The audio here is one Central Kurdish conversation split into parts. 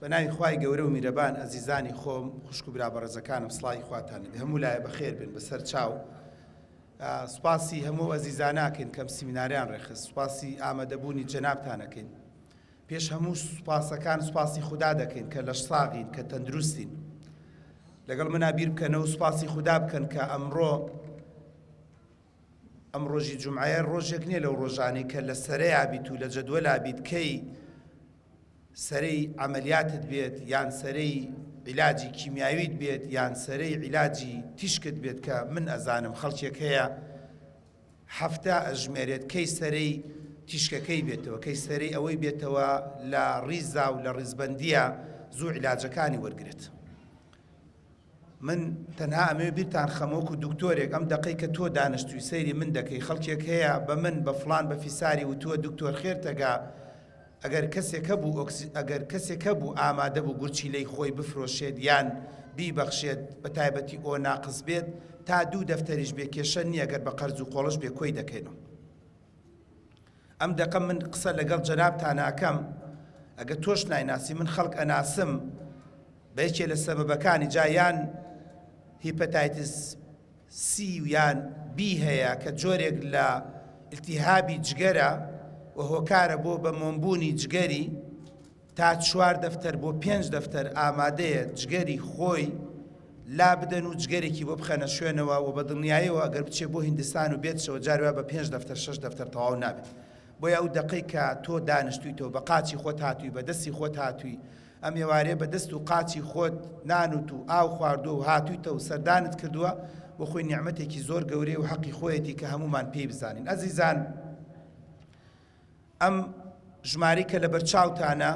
بە ناوی خوای گەورە و میرەبان ئەزیزانی خۆم خوشک و برا بەڕێزەکانم سڵاوی خواتان لێبێ هەموو لایە بەخێر بێن بەسەر چاو سوپاسی هەموو ئەزیزاناکەین کەم سیمیناریان ڕێخست سوپاسی ئامادەبوونی جەنابتانەکەین پێش هەموو سوپاسەکان سوپاسی خودا دەکەین کە لەش ساغین کە تەندروستین لەگەڵ منا بیر بکەنەوە سوپاسی خودا بکەن کە ئەمڕۆ ئەم ڕۆژی جومعەیە ڕۆژێک نییە لەو ڕۆژانەی کە لە سەرەیا بیت و لە جەدوەلا بیت کەی سەرەی عەمەلیاتت بێت یان سەرەی عیلاجی کیمیاویت بێت یان سەرەی عیلاجی تیشکت بێت کە من ئەزانم خەڵکێک هەیە هەفتە ئەژمێرێت کەی سەرەی تیشکەکەی بێتەوە کەی سەرەی ئەوەی بێتەوە لە ڕیزا و لە ڕیزبەندیە زوو عیلاجەکانی وەرگێت. من تەنها ئەمەوێ بیرتان خەم وەکو دکتۆرێک ئەم دەقەی کە تۆ دانشتوی سەیری من دەکەی خەڵکێک هەیە بە من بە فڵان بە فیساری وتووە دکتۆر خێرتەگا ئەگەر کەسێک هەبوو ئۆکسی ئەگەر کەسێک هەبوو ئامادە بوو گورچیلەی خۆی بفرۆشێت یان بیبەخشێت بە تایبەتی O ناقس بێت تا دوو دەفتەریش بێ کێشە نییە گەر بە قەرز و قۆڵش بێ کۆی دەکەینەوە. ئەم دەقە من قسە لەگەڵ جەنابتانا ئەکەم ئەگەر تۆش نایناسی من خەڵک ئەناسم بە یەکێ لە سەبەبەکانی جا یان hepatitis C و یان B هەیە کە جۆرێک لە التهابی جگەرە و هۆکارە بۆ بە مۆمبوونی جگەری تا چوار دەفتەر بۆ پێنج دەفتەر ئامادەیە جگەری خۆی لا بدەن و جگەرێکی بۆ بخەنە شوێنەوە و بە دڵنیایەوە ئەگەر بچێ بۆ هیندستان و بێتشەوە جاری وا بە پێنج دەفتەر شەش دەفتەر تەواو نابێت بۆیە ئەو دەقەی کە تۆ دانیشتوویتەوە بە قاچی خۆت هاتووی بە دەستی خۆت هاتووی ئەم ئێوارەیە بە دەست و قاچی خۆت نانوت و ئاو خواردووە و هاتوویتە و سەردانت کردووە بۆ خۆی نیعمەتێکی زۆر گەورەیە و حەقی خۆیەتی کە هەموومان پێی بزانین ئەزیزان ئەم ژمارەی کە لەبەرچاوتانە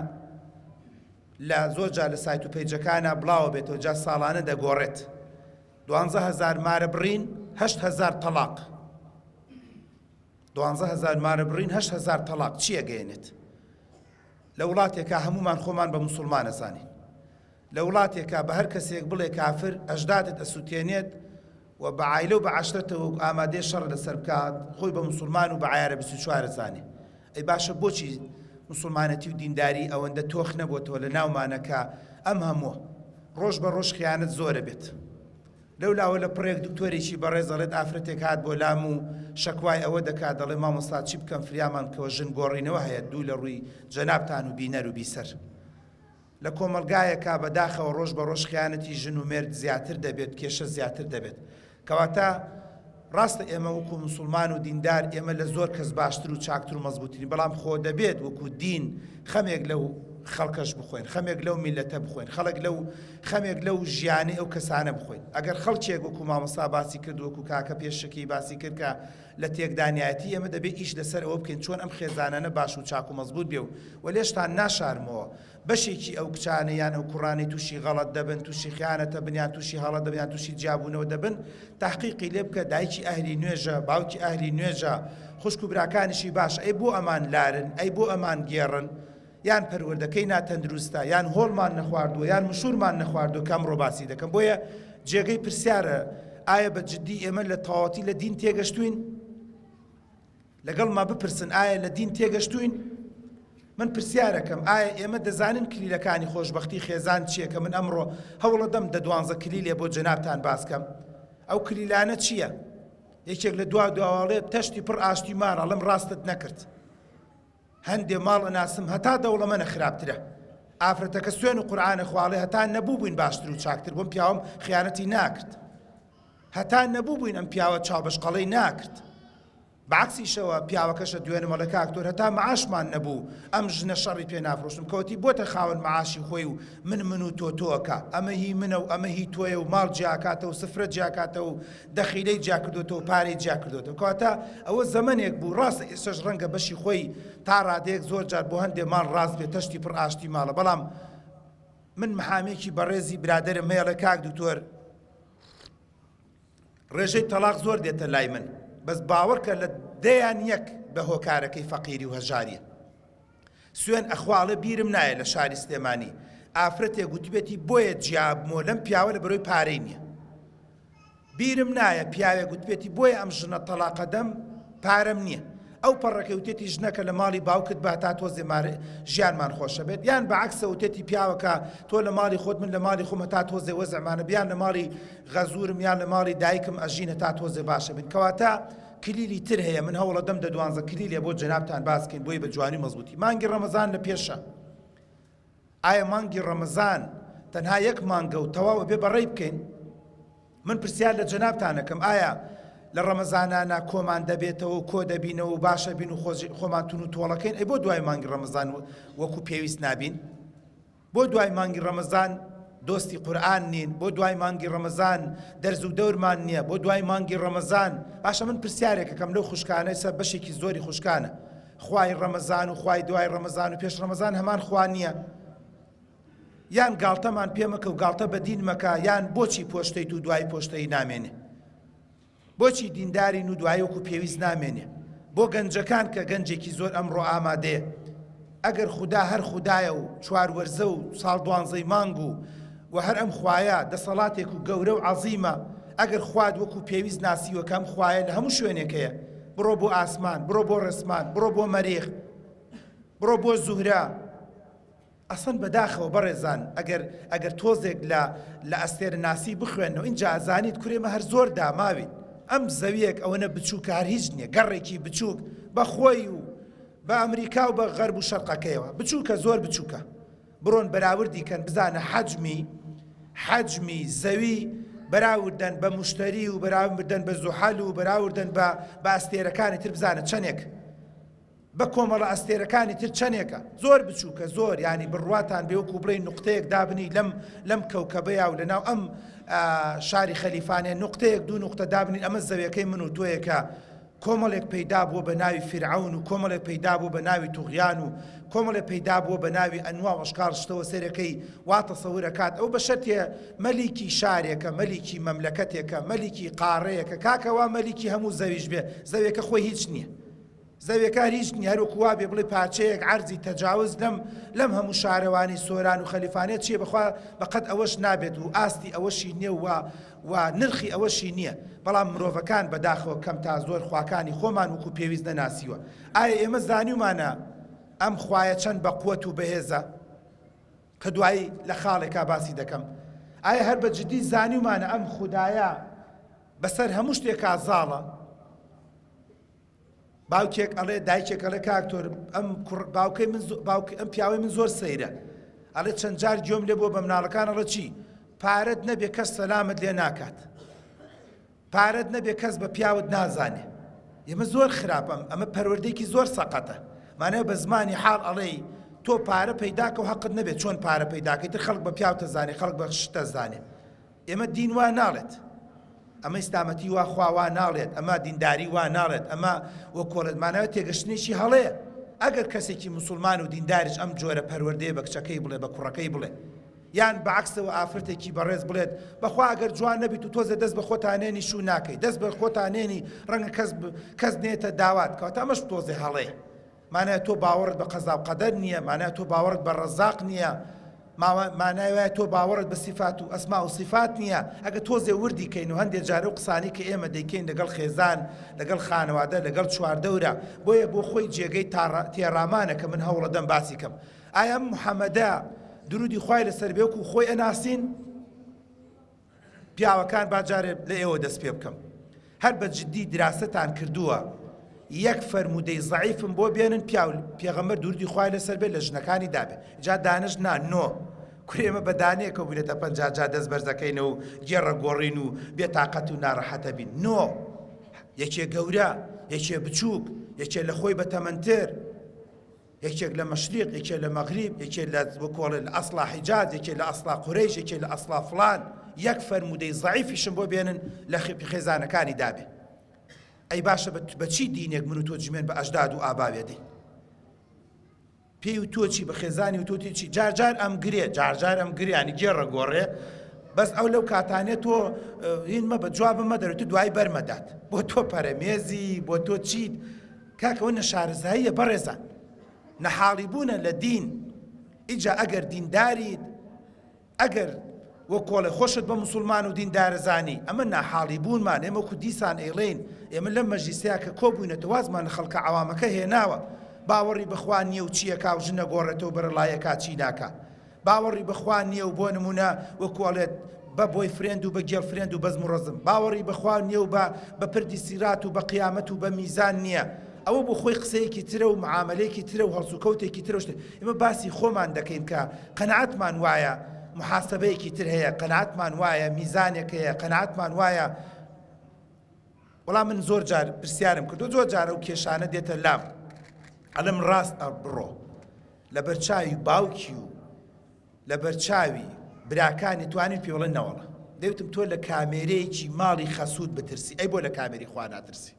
لە زۆر جار لە سایت و پەیجەکانە بڵاوە بێتەوە جا ساڵانە دەگۆڕێت 12000 مارە بڕین 8000 تەلاق 12000 مارە بڕین 8000 تەلاق چییە گەێنێت لە وڵاتێکا هەمومان خۆمان بە مسلمانە زانین لە وڵاتێکا بە هەر کەسێک بڵێ کافر ئەژدادت ئەسووتێنێت و بە عایلە و بە عەشرەتەوە و ئامادەیە شەڕ لەسەر بکات، خۆی بە موسوڵمان و بە عەیارە 24 ئەزانێ. ئەی باشە بۆچی موسوڵمانەتی و دینداری ئەوەندە تۆخ نەبۆتەوە لە ناومانە کە ئەم هەمووە ڕۆژ بە ڕۆژ خیانەت زۆرە بێت؟ لەو لاوە لە پڕێک دکتۆرێکی بەڕێز دەڵێت ئافرەتێک هات بۆ لام و شەکوای ئەوە دەکات دەڵێ مامۆستا چی بکەم فریامان بکەوە ژن گۆڕینەوە هەیە دوو لە ڕووی جەنابتان و بینەر و بیسەر. لە کۆمەڵگایەکا بە داخەوە ڕۆژ بە ڕۆژ خیانەتی ژن و مێرد زیاتر دەبێت کێشە زیاتر دەبێت کەواتە ڕاستە ئێمە وەکو موسڵمان و دیندار ئێمە لە زۆر کەس باشتر و چاکتر و مەزبوترین بەڵام خۆ دەبێت وەکو دین خەمێک لەو خەڵکەش بخۆین خەمێک لەو میلەتە بخۆین خەڵک لەو خەمێک لەو ژیانی ئەو کەسانە بخۆین ئەگەر خەڵکێک وەکو مامۆستا باسی کرد وەکو کاکە پێشەکی باسی کرد کە لە تێکدانیایەتی ئێمە دەبێ ئیش لەسەر ئەوە بکەین چۆن ئەم خێزانانە باش و چاک و مەزبوت بێ و وە لێشتان ناشارمەوە بەشێکی ئەو کچانە یان ئەو کوڕانەی توشی غەڵەت دەبن توشی خیانەتە بن یان توشی هەڵە دەبن یان توشی جیابوونەوە دەبن تەحقیقی لێ بکە دایکی ئەهلی نوێژە باوکی ئەهلی نوێژە خوشک و براکانیشی باش ئەی بۆ ئەمان لارن ئەی بۆ ئەمان گێڕن یان پەروەردەکەی ناتەندروستە یان هۆڵمان نەخواردووە یان مشوورمان نەخواردووە کە ئەمڕۆ باسی دەکەم بۆیە جێگەی پرسیارە ئایا بە جدی ئێمە لە تەواوەتی لە دین تێگەشتوین لەگەڵما بپرسن ئایا لە دین تێگەشتوین من پرسیارەکەم ئایا ئێمە دەزانین کلیلەکانی خۆشببختی خێزان چییە کە من ئەمڕۆ هەوڵەدەم دە دوانزە کلیلێ بۆ جەنابتان باسکەم ئەو کلیلانە چییە؟ یەکێک لە دوا دواواڵێ تەشتی پڕ ئاشتی مارە ئەڵێم ڕاستت نەکرد هەندێ ماڵ ئەناسم هەتا دەوڵەمەنە خراپترە ئافرەتەکە سوێن و قورعانە خواڵێ هەتا نەبوو بووین باشتر و چاکتر بووم پیاوم خیانەتی ناکرد هەتا نەبوو بووین ئەم پیاوە چاوبەشقەڵەی ناکرد بەعکسیشەوە پیاوەکەشە دوێنم ئەڵێ کاک تۆر هەتا معاشمان نەبوو ئەم ژنە شەڕی پێ نافرۆشتم کەوتی بۆتە خاوەن معاشی خۆی و من من و تۆ تۆ ئەکا ئەمە هی منە و ئەمە هی تۆیە و ماڵ جیاکاتەوە سفرە جیاکاتەوە و دەخیلەی جیاکردۆتەوە و پارەی جیاکردۆتەوە کەواتە ئەوە زەمەنێک بوو ڕاستە ئێستاش ڕەنگە بەشی خۆی تا ڕادەیەک زۆر جار بۆ هەندێ ماڵ ڕاست بێت تەشتی پڕ ئاشتی ماڵە بەڵام من محامێکی بەڕێزی برادەرم هەیە ئەڵێ کاک دکتۆر ڕێژەی تەلاق زۆر دێتە لای من بەس باوەڕکە لە دەیان یەک بە هۆکارەکەی فەقیری و هەژاریە سوێن ئەخوا ئەڵێ بیرم نایە لە شاری سلێمانی ئافرەتێک گوتبێتی بۆیە جیابمەوە لەم پیاوە لە بەرۆی پارەی نییە بیرم نایە پیاوێک گوتبێتی بۆیە ئەم ژنە تەلاقەدەم پارەم نییە. ئەو پەڕەکەی وتێتی ژنەکە لە ماڵی باوکت بە تا تۆزێ ژیانمان خۆشە بێت یان بە عەکسە وتێتی پیاوەکە تۆ لە ماڵی خۆت من لە ماڵی خۆم هەتا تۆزێ وەزعمانە بیان لە ماڵی غەزورم یان لە ماڵی دایکم ئەژین هەتا تۆزێ باشە بین کەواتە کلیلی تر هەیە من هەوڵەدەم دە دوانزە کلیلێ بۆ جەنابتان باس کەین بۆی بە جوانی مەزبوتی مانگی ڕەمەزان لە پێشە ئایا مانگی ڕەمەزان تەنها یەک مانگە و تەواو ئەبێ بەڕێی بکەین؟ من پرسیار لە جەنابتان ئەکەم ئایا لە ڕەمەزانانا کۆمان دەبێتەوە و کۆ دەبینەوە و باشە بین و خۆمان تون و تۆڵەکەین ئەی بۆ دوای مانگی ڕەمەزان وەکو پێویست نابین؟ بۆ دوای مانگی ڕەمەزان دۆستی قورئان نین؟ بۆ دوای مانگی ڕەمەزان دەرز و دەورمان نییە؟ بۆ دوای مانگی ڕەمەزان باشە من پرسیارێکەکەم لەو خوشکانە سە بەشێکی زۆری خوشکانە خوای ڕەمەزان و خوای دوای ڕەمەزان و پێش ڕەمەزان هەمان خوا نییە؟ یان گاڵتەمان پێ مەکە و گاڵتە بە دین مەکە یان بۆچی پۆشتەیت و دوای پۆشتەی نامێنێ؟ بۆچی دیندارین و دوایی وەکو پێویست نامێنێ؟ بۆ گەنجەکان کە گەنجێکی زۆر ئەمڕۆ ئامادەیە ئەگەر خودا هەر خودایە و چوار وەرزە و ساڵ دوانزەی مانگ و و هەر ئەم خوایە دەسەڵاتێک و گەورە و عەزیمە ئەگەر خوات وەکو پێویست ناسیوە کە ئەم خوایە لە هەموو شوێنێک هەیە بڕۆ بۆ ئاسمان بڕۆ بۆ ڕێسمان بڕۆ بۆ مەریخ بڕۆ بۆ زوهرە ئەسڵەن بەداخەوە بەڕێزان ئەگەر ئەگەر تۆزێک لە لە ئەستێرەناسی بخوێنەوە ئینجا ئەزانیت کورێ مە هەر زۆر داماوین ئەم زەویەک ئەوەنە بچووکە هەر هیچ نییە گەڕێکی بچووک بە خۆی و بە ئەمریکا و بە غەرب و شەرقەکەیەوە بچووکە زۆر بچووکە بڕۆن بەراوردی کەن بزانە حەجمی حەجمی زەوی بەراوردەن بە مشتری و بەراوردەن بە زوحەل و بەراوردەن بە بە ئەستێرەکانی تر بزانە چەندێک بە کۆمەڵە ئەستێرەکانی تر چەنێکە؟ زۆر بچووکە زۆر یانی بڕواتان بێ وەکو بڵێی نوقتەیەک دابنی لەم لەم کەوکەبەیا و لەناو ئەم شاری خەلیفانێ نوقتەیەک دوو نوقتە دابنین ئەمە زەویەکەی من و تۆیە کە کۆمەڵێک پەیدا بووە بە ناوی فیرعەون و کۆمەڵێک پەیدا بووە بە ناوی توغیان و کۆمەڵێک پەیدا بووە بە ناوی ئەنوا و ئەشکاڵ شتەوە سەیرەکەی وا تەسەور ئەکات ئەو بە شەرتێ مەلیکی شارێکە مەلیکی مەملەکەتێکە مەلیکی قاڕەیەکە کاکە وا مەلیکی هەموو زەویش بێ زەویەکە خۆی هیچ نییە زەویەکە هەر هیچ نیە هەروەکو وابێ بڵێ پارچەیەک عەرزی تەجاوز لەم لەم هەموو شارەوانی سۆران و خەلیفانە چیە بەخوا بەقەد ئەوەش نابێت و ئاستی ئەوەشی نیە و و نرخی ئەوەشی نیە بەڵام مرۆڤەکان بەداخەوە کەم تا زۆر خواکانی خۆمان وەکو پێویست نەناسیوە ئایا ئێمە زانیومانە ئەم خوایە چەند بە قوت و بەهێزە کە دوایی لە خاڵێکا باسی دەکەم ئایا هەر بە جدی زانیومانە ئەم خودایە بەسەر هەموو شتێکا زاڵە باوکێک ئەڵێ دایکێک ئەڵێ کاک تۆر ئەم کوڕ باوکەی من باوک ئەم پیاوەی من زۆر سەیرە ئەڵێ چەند جار گوێم لێ بووە بە مناڵەکان ئەڵێ چی پارەت نەبێ کەس سەلامت لێ ناکات پارەت نەبێ کەس بە پیاوت نازانێ ئێمە زۆر خراپەم ئەمە پەروەردەیەکی زۆر سەقەتە مانای بە زمانی حاڵ ئەڵێی تۆ پارە پەیداکە و حەقت نەبێت چۆن پارە پەیداکەی تر خەڵک بە پیاوتە زانێ خەڵک بە شتە زانێ ئێمە دین وا ناڵێت ئەمە ئیسلامەتی وا خوا وا ناڵێت ئەمە دینداری وا ناڵێت ئەمە وەکۆڵێت ماناوە تێگەشتنێکی هەڵەیە ئەگەر کەسێکی مسلمان و دینداریش ئەم جۆرە پەروەردەیە بە کچەکەی بڵێ بە کوڕەکەی بڵێ یان بەعکسەوە ئافرەتێکی بەڕێز بڵێت بەخوا ئەگەر جوان نەبیت و تۆزە دەست بە خۆتانێنی شوو ناکەی دەست بە خۆتانێنی ڕەنگە کەس کەس نێتە داوات کەواتە ئەمەش تۆزێ هەڵەیە مانای تۆ باوەڕت بە قەزا و قەدەر نییە، مانای تۆ باوەڕت بە ڕەزاق نییە، مانای وایە تۆ باوەڕت بە سیفات و ئەسما و سیفات نییە. ئەگەر تۆزێ وردی کەین و هەندێ جار ئەو قسانەی کە ئێمە دەیکەین لەگەڵ خێزان، لەگەڵ خانەوادە، لەگەڵ چواردەورە، بۆیە بۆ خۆی جێگەی تێڕامانە کە من هەوڵەدەم باسی کەم. ئایا ئەم محەمەدە درودی خوای لەسەر بێ وەکوو خۆی ئەناسین؟ پیاوەکان با جارێ لە ئێوە دەست پێ بکەم هەر بە جدی دراستان کردووە یەک فەرموودەی زەعیفم بۆ بێنن پیاو پێغەمبەر دوردی خوای لەسەر بێت لە ژنەکانی دابێ جا دانش نا نۆ کورێمە بە دانەیەکە بووینەتە 50 جا دەست بەرزەکەینە و گێڕە گۆڕین و بێتاقەت و ناڕەحەتە بین نۆ یەکێ گەورە یەکێ بچووک یەکێ لە خۆی بەتەمەنتر یەکێک لە مەشریق، یەکێ لە مەغریب، یەکێ لە وەکۆڵێ لە ئەسڵا حیجاز، یەکێ لە ئەسڵا قورەیش، یەکێ لە ئەسڵا فڵان، یەک فەرموودەی زەعیفیشم بۆ بێنن لە خێزانەکانی دابێ. ئەی باشە بە چی دینێک من و تۆ جمێن بە ئەژداد و ئاباوێ دەین؟ پێی و تۆ چی بە خێزانی و تۆ چی جار جار ئەم گرێ جار جار ئەم گریانی گێڕە گۆڕێ بەس ئەو لەو کاتانێ تۆ هین مە بە جوابم مەدەرە تو دوای بەرمەدات بۆ تۆ پەرەمێزی بۆ تۆ چیت کاکە ئەوە نەشارەزاییە بەڕێزان نەحاڵی بوونە لە دین ئیجا ئەگەر دینداریت ئەگەر وەک کۆڵێ خۆشت بە موسوڵمان و دیندارەزانی، ئەمە ناحاڵی بوونمان، ئێمە وەکو دیسان ئەیڵێین، ئێمە لەم مەجلیسەیا کە کۆبووینەتەوە وازمان لە خەڵکە عەوامەکە هێناوە، باوەڕی بە خوا نییە و چییەکا و ژن ئەگۆڕێتەوە بەرەڵاییەکا چی ناکا. باوەڕی بە خوا نییە و بۆ نموونە وەکو ئەڵێت بە boyfriend و بە girlfriend و بەزم و ڕەزم. باوەڕی بە خوا نییە و بە بە پردی سیرات و بە قیامەت و بە میزان نییە. ئەوە بۆ خۆی قسەیەکی ترە و معامەلەیەکی ترە و هەڵسوکەوتێکی ترە و شتێک. ئێمە باسی خۆمان دەکەین کە قەناعەتمان وایە محاسەبەیەکی تر هەیە، قەناعەتمان وایە میزانێک هەیە، قەناعەتمان وایە وەڵا من زۆر جار پرسیارم کردو زۆر جار ئەو کێشانە دێتە لام ئەڵێم ڕاست بڕۆ لەبەرچاوی باوکی و لەبەرچاوی براکانی توانین پێ بڵێن نەوەڵا دەوتم تۆ لە کامێرەیەکی ماڵی خەسوود بترسی ئەی بۆ لە کامێری خوا ناترسی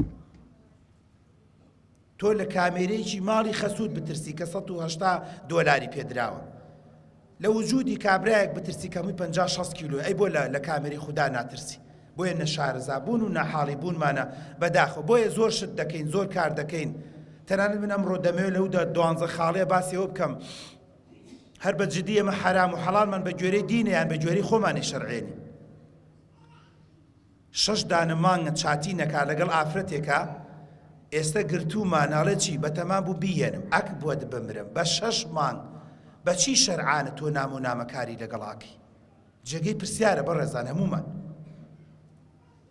تۆ لە کامێرەیەکی ماڵی خەسووت بترسی کە 180 دۆلاری پێدراوە لە وجودی کابرایەک بترسی کە هەمووی 50 60 کیلۆ ئەی بۆ لە کامێری خودا ناترسی بۆیە نەشارەزا بوون و ناحاڵی بوونمانە بەداخەوە بۆیە زۆر شت دەکەین زۆر کار دەکەین تەنانەت من ئەمڕۆ دەمەوێت لەودا دوانزە خاڵەیە باسی ئەوە بکەم هەر بە جدی ئێمە حەرام و حەڵالمان بە گوێرەی دینە یان بە گوێرەی خۆمانی شەرعێنی شەش دانە مانگە چاتی نەکا لەگەڵ ئافرەتێکا ئێستە گرتوومانە ئەڵێ چی بەتەما بوو بیهێنم ئەک بۆت بمرم بە شەش مانگ بەچی شەرعانە تۆ نامە و نامەکاری لەگەڵاکەی جێگەی پرسیارە بەڕێزان هەموومان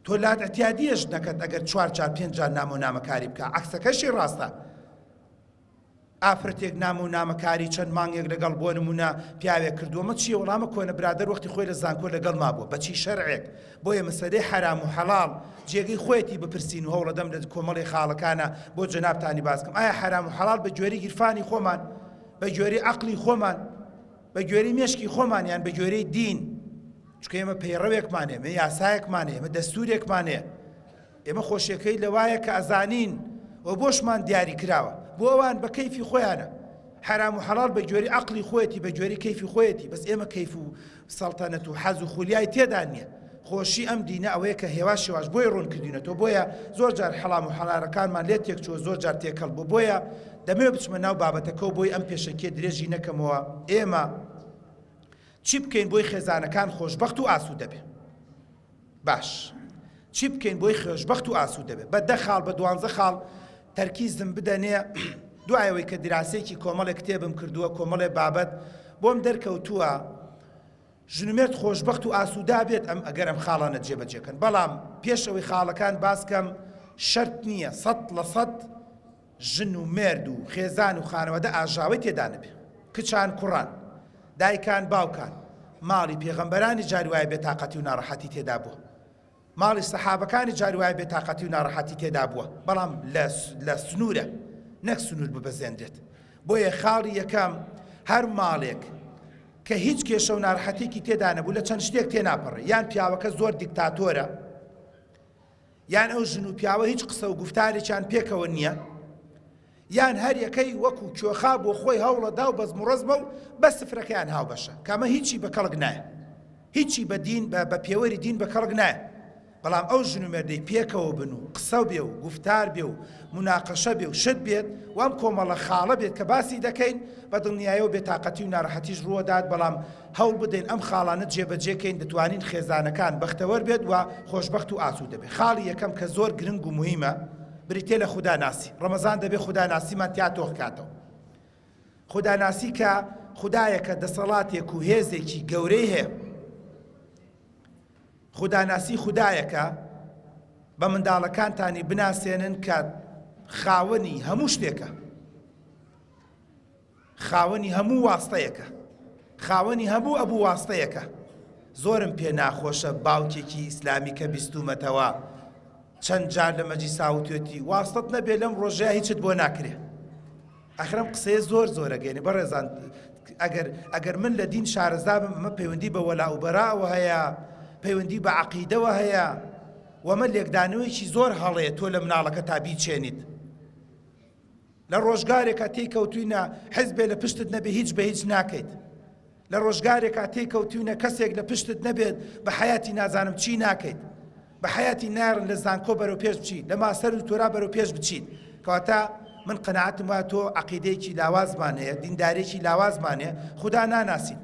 تۆ لات اعتیادیەش نەکەت ئەگەر چوار جار پێنج جار نامە و نامەکاری بکە عەکسەکەشی ڕاستە ئافرەتێک نامە و نامەکاری چەند مانگێک لەگەڵ بۆ نموونە پیاوێک کردووە مە چییە وەڵامە کۆنە برادەر وەختی خۆی لە زانکۆ لەگەڵ مابووە بەچی شەرعێک بۆیە مەسەلەی حەرام و حەڵاڵ جێگەی خۆیەتی بپرسین و هەوڵەدەم لە کۆمەڵی خاڵەکانە بۆ جەنابتانی باس کەم ئایا حەرام و حەڵاڵ بە گوێرەی گیرفانی خۆمان بە گوێرەی عەقڵی خۆمان بە گوێرەی مێشکی خۆمان یان بە گوێرەی دین چونکە ئێمە پەیڕەوێکمان هەیە ئێمە یاسایەکمان هەیە ئێمە دەستوورێکمان هەیە ئێمە خۆشیەکەی لەوایە کە ئەزانین و بۆشمان دیاری کراوە بۆ ئەوان بە کەیفی خۆیانە حەرام و حەڵاڵ بە گوێری عەقڵی خۆیەتی بە گوێری کەیفی خۆیەتی بەس ئێمە کەیف و سەڵتەنەت و حەز و خولیای تێدا نییە خۆشی ئەم دینە ئەوەیە کە هێواش هێواش بۆی ڕوون کردوینەتەوە بۆیە زۆر جار حەڵام و حەڵارەکانمان لێ تێکچووە زۆر جار تێکەڵ بوو بۆیە دەمەوێت بچمە ناو بابەتەکە و بۆی ئەم پێشەکیە درێژی نەکەمەوە ئێمە چی بکەین بۆی خێزانەکان خۆشبەخت و ئاسوودە بێ باش چی بکەین بۆی خۆشبەخت و ئاسوودە بێ بە دە خاڵ بە دوانزە خاڵ تەرکیزم بدەنێ دوای ئەوەی کە دراسێکی کۆمەڵێک کتێبم کردووە کۆمەڵێ بابەت بۆم دەرکەوتووە ژن و مێرد خۆشبەخت و ئاسوودا بێت ئەم ئەگەر ئەم خاڵانە جێبەجێکەن بەڵام پێش ئەوەی خاڵەکان باسکەم شەرت نییە 100% ژن و مێرد و خێزان و خانەوادە ئاژاوەی تێدا نەبێ کچان کوڕان دایکان باوکان ماڵی پێغەمبەرانی جاری وایە بێتاقەتی و ناڕەحەتی تێدا بووە ماڵی سەحابەکانی جاری وایە بێتاقەتی و ناڕەحەتی تێدا بووە بەڵام لە سنوورە نەک سنوور ببەزێنرێت بۆیە خاڵی یەکەم هەر ماڵێک کە هیچ کێشە و ناڕەحەتێکی تێدا نەبوو لە چەند شتێک تێناپەڕێ یان پیاوەکە زۆر دیکتاتۆرە یان ئەو ژن و پیاوە هیچ قسە و گوفتارێکیان پێکەوە نییە یان هەر یەکەی وەکو کوێخا بۆ خۆی هەوڵەدا و بەزم و ڕەزمە و بەس سفرەکەیان هاوبەشە کە ئەمە هیچی بە کەڵک نایە هیچی بە دین بە پێوەری دین بە کەڵک نایە بەڵام ئەو ژن و مێردەی پێکەوە بن و قسە بێ و گوفتار بێ و موناقەشە بێ و شت بێت و ئەم کۆمەڵە خاڵە بێت کە باسی دەکەین بە دڵنیایەوە بێتاقەتی و ناڕەحەتیش ڕووەدات بەڵام هەوڵ بدەین ئەم خاڵانە جێبەجێ کەین دەتوانین خێزانەکان بەختەوەر بێت و خۆشبەخت و ئاسوودە بێت خاڵی یەکەم کە زۆر گرنگ و موهیمە بریتیە لە خوداناسی ڕەمەزان دەبێت خوداناسیمان تیا تۆخ کاتەوە خوداناسی کە خودایەکە دەسەڵاتێک و هێزێکی گەورەی هەیە خوداناسی خودایەکە بە منداڵەکانتانی بناسێنن کە خاوەنی هەموو شتێکە خاوەنی هەموو واستەیەکە خاوەنی هەموو ئەبوو واستەیەکە زۆرم پێ ناخۆشە باوکێکی ئیسلامی کە بیستومەتەوە چەند جار لە مەجلیسا وتوێتی واستەت نەبێ لەم ڕۆژەیە هیچت بۆ ناکرێ ئەخرم قسەیە زۆر زۆرەگەێنێ بەڕێزان ئەگەر ئەگەر من لە دین شارەزا بم ئەمە پەیوەندی بە وەلا و بەراوە هەیە پەیوەندی بە عەقیدەوە هەیە وەمە لێکدانەوەیکی زۆر هەڵەیە تۆ لە مناڵەکە تا بیچێنیت لە ڕۆژگارێکا تێی کەوتوینە حزبێ لە پشتت نەبێ هیچ بە هیچ ناکەیت لە ڕۆژگارێکا تێی کەوتوینە کەسێک لە پشتت نەبێت بە حیاتی نازانم چی ناکەیت بە حیاتی نارن لە زانکۆ بەرەو پێش بچیت لە ماستەر و دکتۆرا بەرەو پێش بچیت کەواتە من قەناعەتم وایە تۆ عەقیدەیەکی لاوازمان هەیە دیندارێکی لاوازمان هەیە خودا ناناسین.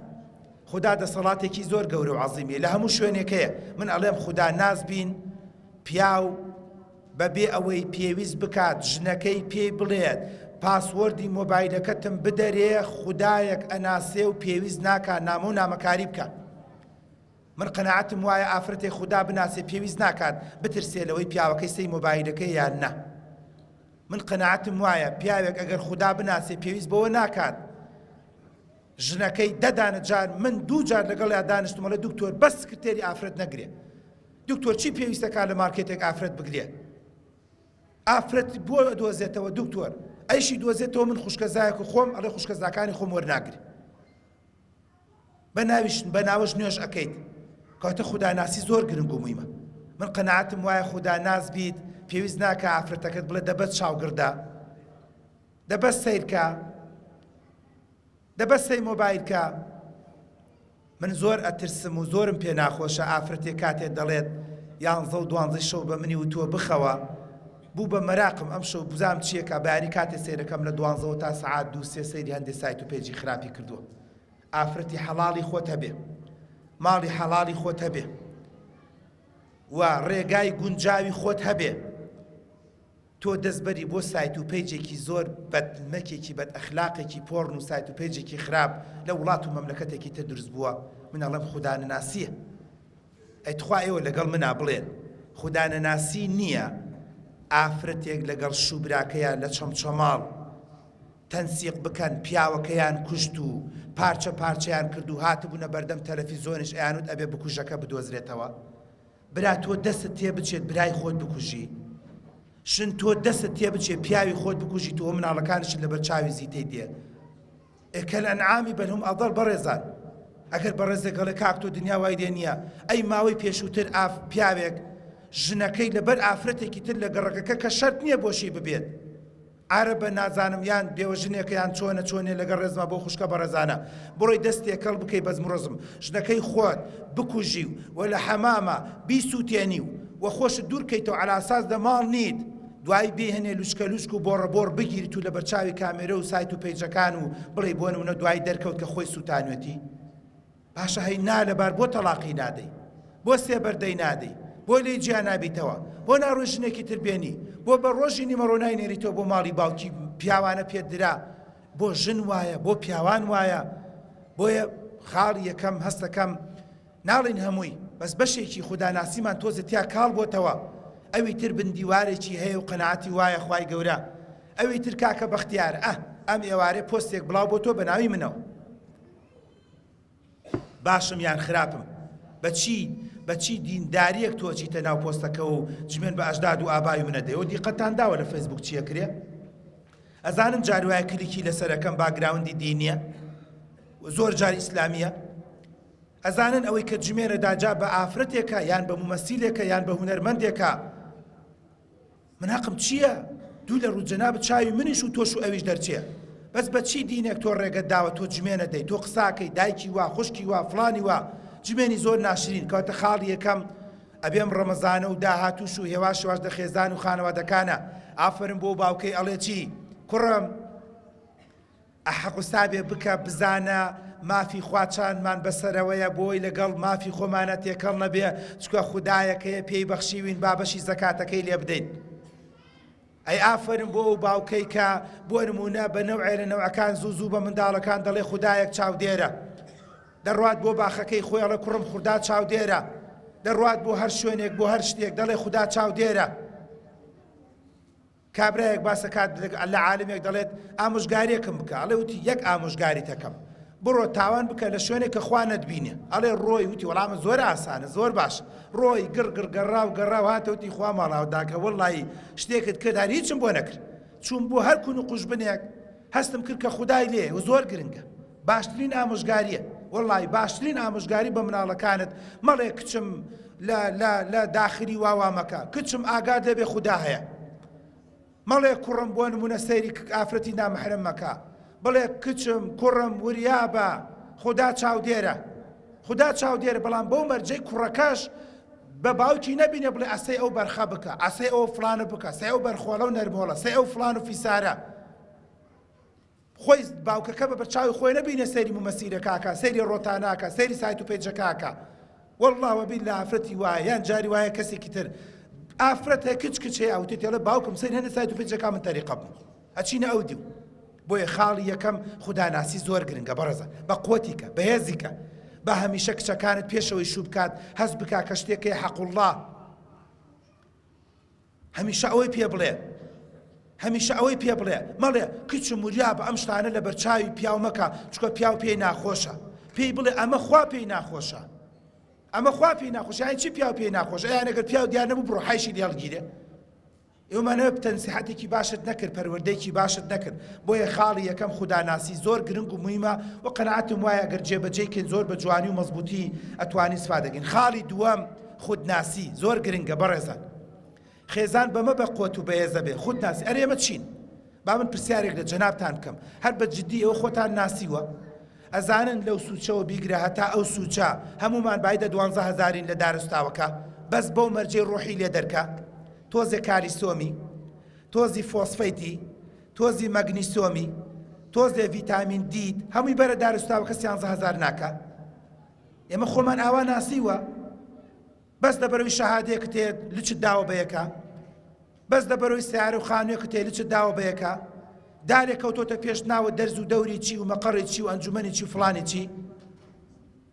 خودا دەسەڵاتێکی زۆر گەورە و عەزیمیە لە هەموو شوێنێک هەیە من ئەڵێم خودا ناس بین پیاو بەبێ ئەوەی پێویست بکات ژنەکەی پێی بڵێت password ی مۆبایلەکەتم بدەرێ خودایەک ئەناسێ و پێویست ناکا نامە و نامەکاری بکە من قەناعەتم وایە ئافرەتێک خودا بناسێ پێویست ناکات بترسێ لەوەی پیاوەکەی سەی مۆبایلەکەی یان نا من قەناعەتم وایە پیاوێک ئەگەر خودا بناسێ پێویست بەوە ناکات ژنەکەی دە دانە جار من دوو جار لەگەڵیا دانیشتم ئەڵێ دکتۆر بەس سکرتێری ئافرەت نەگرێ دکتۆر چی پێویستە کا لە مارکێتێک ئافرەت بگرێ ئافرەت بۆ دۆزێتەوە دکتۆر ئەیشی دۆزێتەوە من خوشکەزایەک و خۆم ئەڵێ خوشکەزاکانی خۆم وەرناگری بە ناویش بە ناوەش نوێژ ئەکەیت کەواتە خوداناسی زۆر گرنگ و مویمە من قەناعەتم وایە خودا ناس بیت پێویست ناکە ئافرەتەکەت بڵێ دەبەت چاوگڕدا دە بەس سەیرکە دە بەس سەی مۆبایل کە من زۆر ئەترسم و زۆرم پێ ناخۆشە ئافرەتێک کاتێ دەڵێت یانزە و دوانزەی شەو بە منی وتووە بخەوە بوو بە مەراقم ئەم شەو بزانم چیەکە بەیانی کاتێ سەیرەکەم لە دوانزەوە تا سەعات دوو سێ سەیری هەندێ سایت و page ی خراپی کردووە ئافرەتی حەڵاڵی خۆت هەبێ ماڵی حەڵاڵی خۆت هەبێ و ڕێگای گونجاوی خۆت هەبێ تۆ دەست بەری بۆ سایت و page ێکی زۆر بەد مەکێکی بەد ئەخلاقێکی پۆڕن و سایت و page ێکی خراپ لە وڵات و مەملەکەتێکی تر دروست بووە من ئەڵێم خودا نەناسیە ئەی تخوا ئێوە لەگەڵ منا بڵێن خودا نەناسی نییە ئافرەتێک لەگەڵ شوبراکەیان لە چەمچەماڵ تەنسیق بکەن پیاوەکەیان کوشت و پارچە پارچەیان کرد و هاتبوونە بەردەم تەلەفیزۆنیش ئەیانوت ئەبێ بکوژەکە بدۆزرێتەوە برا تۆ دەستت تێ بچێت برای خۆت بکوژی شن تۆ دەستت تێ بچێت پیاوی خۆت بکوژی تۆ مناڵەکانیشت لەبەر چاوی زیتەی دێ ئێ کەلئەنعامی بەل هوم ئەضەل بەڕێزان ئەگەر بەڕێزێک ئەڵێ کاک تۆ دنیا وای لێ نییە ئەی ماوەی پێشووتر ئاف پیاوێک ژنەکەی لەبەر ئافرەتێکی تر لە گەڕەکەکە کە شەرت نییە بۆشی ببێت عەرەبە نازانم یان بێوەژنێکە یان چۆنە چۆنیە لەگەڵ ڕێزما بۆ خوشکە بەڕێزانە بڕۆی دەست تێکەڵ بکەی بەزم و ڕەزم ژنەکەی خۆت بکوژی و وە لە حەمامە بیسوتێنی و وە خۆشت دوور کەیتەوە عەلاساس لە ماڵ نیت دوایی بێهێنێ لوچکە لوچک و بۆڕە بۆڕ بگیریت و لەبەرچاوی کامێرە و سایت و پەیجەکان و بڵێی بۆ نمونە دوایی دەرکەوت کە خۆی سوتانوێتی باشە هەی نالەبار بۆ تەڵاقی نادەی؟ بۆ سێبەر دەی نادەی؟ بۆ لێی جیا نابیتەوە؟ بۆ ناڕۆی ژنێکی تر بێنی؟ بۆ بە ڕۆژی نیمەڕۆ ناینێریتەوە بۆ ماڵی باوکی پیاوانە پێت درا؟ بۆ ژن وایە بۆ پیاوان وایە بۆیە خاڵی یەکەم هەستەکەم ناڵین هەمووی بەس بەشێکی خوداناسیمان تۆزێ تیا کاڵ بۆتەوە ئەوی تر بن دیوارێکی هەیە و قەناعەتی وایە خوای گەورە ئەوی تر کاکە بەختیار ئە ئەم ئێوارێ پۆستێک بڵاو بۆ تۆ بە ناوی منەوە باشم یان خراپم بەچی بەچی دینداریەک تۆ چیتە ناو پۆستەکەوە و جمێن بە ئەژداد و ئابای منە دەیەوە دیقەتان داوە لە فەیسبوک چیە کرێ ئەزانم جار وایە کلیکی لەسەرەکەم background ی دینیە زۆر جار ئیسلامیە ئەزانن ئەوەی کە جمێنە داجا بە ئافرەتێکە یان بە مومەسیلێکە یان بە هونەرمەندێکە من هەقم چییە دوو لە ڕوو جەنابت چاوی منیش و تۆش و ئەویش دەرچێ بەس بە چی دینێک تۆ ڕێگەت داوە تۆ جمێنە دەی تۆ قساکەی دایکی وا خوشکی وا فڵانی وا جمێنی زۆر ناشرین کەواتە خاڵی یەکەم ئەبێم ڕەمەزانە و داهاتوش و هێواش هێواش لە خێزان و خانەوادەکانە ئافەرم بۆ باوکەی ئەڵێ چی کوڕم حسابێ بکە بزانە مافی خوا چاندمان بەسەرەوەیە بۆی لەگەڵ مافی خۆمانە تێکەڵ نەبێ چکە خودایەکەیە پێی بەخشیوین با بەشی زەکاتەکەی لێ بدەین ئەی ئافەرم بۆ ئەو باوکەی کە بۆ نمونە بە نەوعێ لە نەوعەکان زوو زوو بە منداڵەکان دەڵێ خودایەک چاودێرە دەڕوات بۆ باخەکەی خۆی ئەڵێ کوڕم خودا چاودێرە دەڕوات بۆ هەر شوێنێک بۆ هەر شتێک دەڵێ خودا چاودێرە کابرایەک باس ئەکات لە عالمێک دەڵێت ئامۆژگاریەکم بکە ئەڵێ وتی یەک ئامۆژگاریت ئەکەم بڕۆ تاوان بکە لە شوێنێک کە خوا نەتبینێ ئەڵێ ڕۆی وتی وەڵامە زۆر ئاسانە زۆر باش ڕۆی گڕ گڕ گەڕاو گەڕاو هاتە وتی خوا ماڵاو داکە وەڵی شتێکت کرد هەر هیچم بۆ نەکرد چوون بۆ هەر کون و قوژبنێک هەستم کرد کە خودای لێ و زۆر گرنگە باشترین ئامۆژگاریە وەڵی باشترین ئامۆژگاری بە مناڵەکانت مەڵێ کچم لە لە لە داخلی واوا مەکە کچم ئاگات لێبێ خودا هەیە مەڵێ کوڕم بۆ نمونە سەیری ئافرەتی نامەحرەم مەکە بڵێ کچم کوڕم وریابە خودا چاودێرە خودا چاودێرە بەڵام بەو مەرجەی کوڕەکەش بە باوکی نەبینێ بڵێ ئەسەی ئەو بەرخە بکە ئەسەی ئەو فلانە بکە سەی ئەو بەرخۆڵە و نەرمۆڵە سەی ئەو فلان و فیسارە. خۆی باوکەکە بە بەرچاوی خۆی نەبینێ سەیری مومەسیلەکە ئەکا سەیری ڕۆتانە ئەکا سەیری سایت و پەیجەکە ئەکا واللە وباللە ئافرەتی وایە یان جاری وایە کەسێکی تر ئافرەت هەیە کچ کچ هەیە ئەوتێ تێڵێ باوکم سەیر هەنێ سایت و پەیجەکە من تەریقە بوو ئەچینە ئەو دیو بۆیە خاڵی یەکەم خوداناسی زۆر گرنگە بەڕێزە بە قوتیکە بەهێزیکە بە هەمیشە کچەکانت پێشەوەی شوو بکات هەست بکا کە شتێکەیە حەقوڵڵا هەمیشە ئەوەی پێ بڵێ هەمیشە ئەوەی پێ بڵێ مەڵێ کچم وریا بە ئەم شتانە لە بەرچاوی پیاو مەکە چکە پیاو پێی ناخۆشە پێی بڵێ ئەمە خوا پێی ناخۆشە ئەمە خوا پێی ناخۆشە یان چی پیاو پێی ناخۆشە یان ئەگەر پیاو دیار نەبوو بڕۆ حەیشی لێ هەڵگیرێ ئێوەمانەوە تەنسیحەتێکی باشت نەکرد پەروەردەیەکی باشت نەکرد بۆیە خاڵی یەکەم خوداناسی زۆر گرنگ و مهمە و قەناعەتم وایە ئەگەر جێبەجێی کەین زۆر بە جوانی و مەزبووتی ئەتوانین سپادەکەین خاڵی دووەم خودناسی زۆر گرنگە بەڕێزان خێزان بەمە بە قوت و بەهێزە بێ خودناسی ئەرێ ئێمە چین با من پرسیارێک لە جەنابتان بکەم هەر بە جدی ئێوە خۆتان ناسیوە ئەزانن لەو سوچەوە بیگرە هەتا ئەو سوچە هەمومان بایدە دوانزە هەزارین لە دارستاوەکە بەس بەو مەرجەی ڕۆحی لێ دەرکە تۆزێ کالیسۆمی تۆزی فۆسفەیتی تۆزی مەگنیسۆمی تۆزێ ڤیتامین دیت هەمووی بەرە دارستاوەکە سیانزە هەزار ناکە ئێمە خۆمان ئاوا ناسیوە بەس لەبەرەوەی شەهادەیەکت هەیە لچت داوە بە یەکە بەس لەبەرەوەی سیارە و خانوویەکت هەیە لچت داوە بە یەکە دارێک کەوتۆتە پێش ناوە دەرز و دەوری چی و مەقەڕی چی و ئەنجومەنی چی و فڵانی چی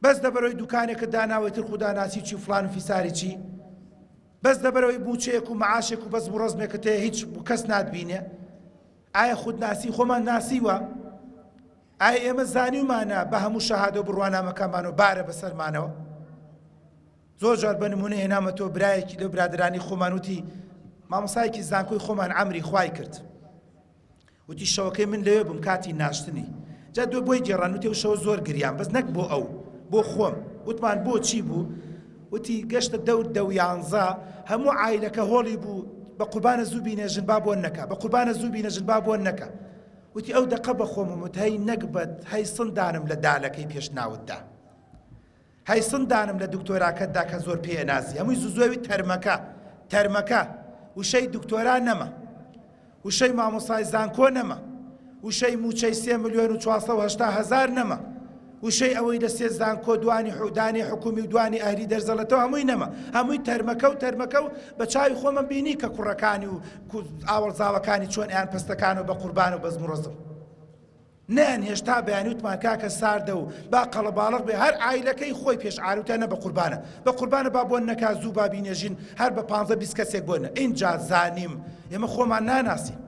بەس لەبەرەوەی دوکانێکت داناوەی تر خودا ناسی چی و فڵان و فیساری چی بەس لەبەرەوەی موچەیەک و معاشێک و بەزم و ڕەزمێکت هەیە هیچ کەس ناتبینێ ئایا خودناسی خۆمان ناسیوە ئایا ئێمە زانیومانە بە هەموو شەهادە و بڕوانامەکانمانەوە بارە بەسەرمانەوە؟ زۆر جار بە نمونە هێنامەتەوە برایەکی لەو برادرانی خۆمان وتی مامۆسایەکی زانکۆی خۆمان عەمری خوای کرد وتی شەوەکەی من لەوێ بووم کاتی ناشتنی جا دوێ بۆی گێڕان وتی ئەو شەوە زۆر گریان بەس نەک بۆ ئەو بۆ خۆم وتمان بۆ چی بوو وتی گەشتە دەور دە و یانزە هەموو عایلەکە هۆڵی بوو بە قوربانە زوو بینێژن با بۆن نەکا بە قوربانە زوو بینێژن با بۆن نەکا وتی ئەو دەقە بە خۆمم وت هەی نەگبەت هەی سندانم لە دالەکەی پێش ناوتدا هەی سندانم لە دکتۆراکەتدا کە زۆر پێ نازی هەمووی زوزۆوی تەرمەکە تەرمەکە وشەی دکتۆرا نەما وشەی مامۆسای زانکۆ نەما وشەی موچەی سێ ملیۆن و 480 هەزار نەما وشەی ئەوەی لە سێ زانکۆ دوانی حودانی حکومی و دوانی ئەهلی دەرزەڵێتەوە هەمووی نەما هەمووی تەرمەکە و تەرمەکە و بە چاوی خۆمم بینی کە کوڕەکانی و ئاوەڵزاوەکانی چۆن ئەیان پەستەکان و بە قوربان و بەزم و ڕەزم نەیان هێشتا بەیانی وتمان کاکە ساردە و با قەڵەباڵغ بێ هەر عایلەکەی خۆی پێش عاروتیان نە بە قوربانە بە قوربانە با بۆن نەکا زوو با بینێژین هەر بە پانزە 20 کەسێک بۆن ئینجا زانیم ئێمە خۆمان ناناسین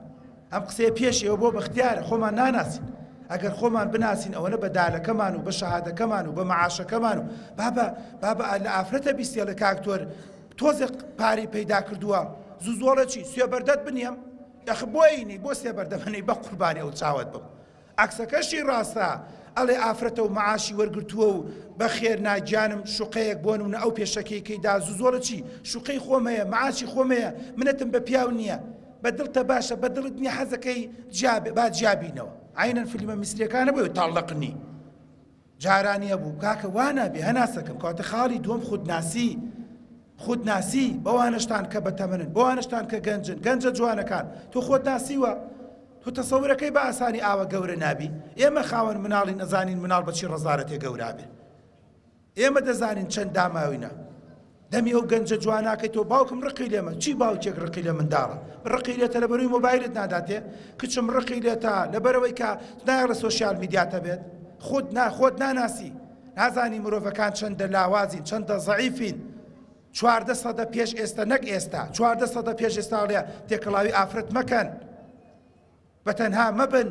ئەم قسەیە پێش ئێوە بۆ بەختیارە خۆمان ناناسین ئەگەر خۆمان بناسین ئەوەنە بە دالەکەمان و بە شەهادەکەمان و بە مەعاشەکەمان و بابە بابە لە ئافرەتە بیستێڵێ کاکتۆر تۆزێک پارەی پەیدا کردووە زوو زۆڵە چی سوێبەردەت بنیەم دەخ بۆینی بۆ سێبەردە بنی بە قوربانی ئەو چاوت بم عەکسەکەشی ڕاستە ئەڵێ ئافرەتە و معاشی وەرگرتووە و بەخێر ناگیانم شوقەیەک بۆ نمونە ئەو پێشەکەی کەی دا زوو زۆڵە چی شوقەی خۆم هەیە معاشی خۆم هەیە منەتم بە پیاو نییە بە دڵتە باشە بە دڵت نییە حەزەکەی جیا با جیابینەوە عینەن فیلمە میسریەکانە بۆیە تاڵەقنی جارانی هەبوو کاکە وا نابێ هەناسەکەم کەواتە خاڵی دووەم خودناسی خودناسی بەوانشتان کە بەتەمەنن بەوانشتان کە گەنجن گەنجە جوانەکان تۆ خۆت ناسیوە تۆ تەسەورەکەی بە ئاسانی ئاوە گەورە نابی ئێمە خاوەن مناڵین ئەزانین مناڵ بەچی ڕەزارەتێ گەورابێ ئێمە دەزانین چەند داماوینە دەمی ئەو گەنجە جواناکەی تۆ باوکم ڕقی لێمە چی باوکێک ڕقی لە منداڵە ڕقی لێتە لەبەروی مۆبایلت ناداتێ کچم ڕقی لێتە لەبەرەوەی کە نایەڵە سۆشیال میدیاتە بێت خۆت نا خۆت ناناسی نازانی مرۆڤەکان چەندە لاوازین چەندە زەعیفین 14 سەدە پێش ئێستا نەک ئێستا 14 سەدە پێش ئێستا ڵێ تێکەڵاوی ئافرەت مەکەن بەتەنها مەبن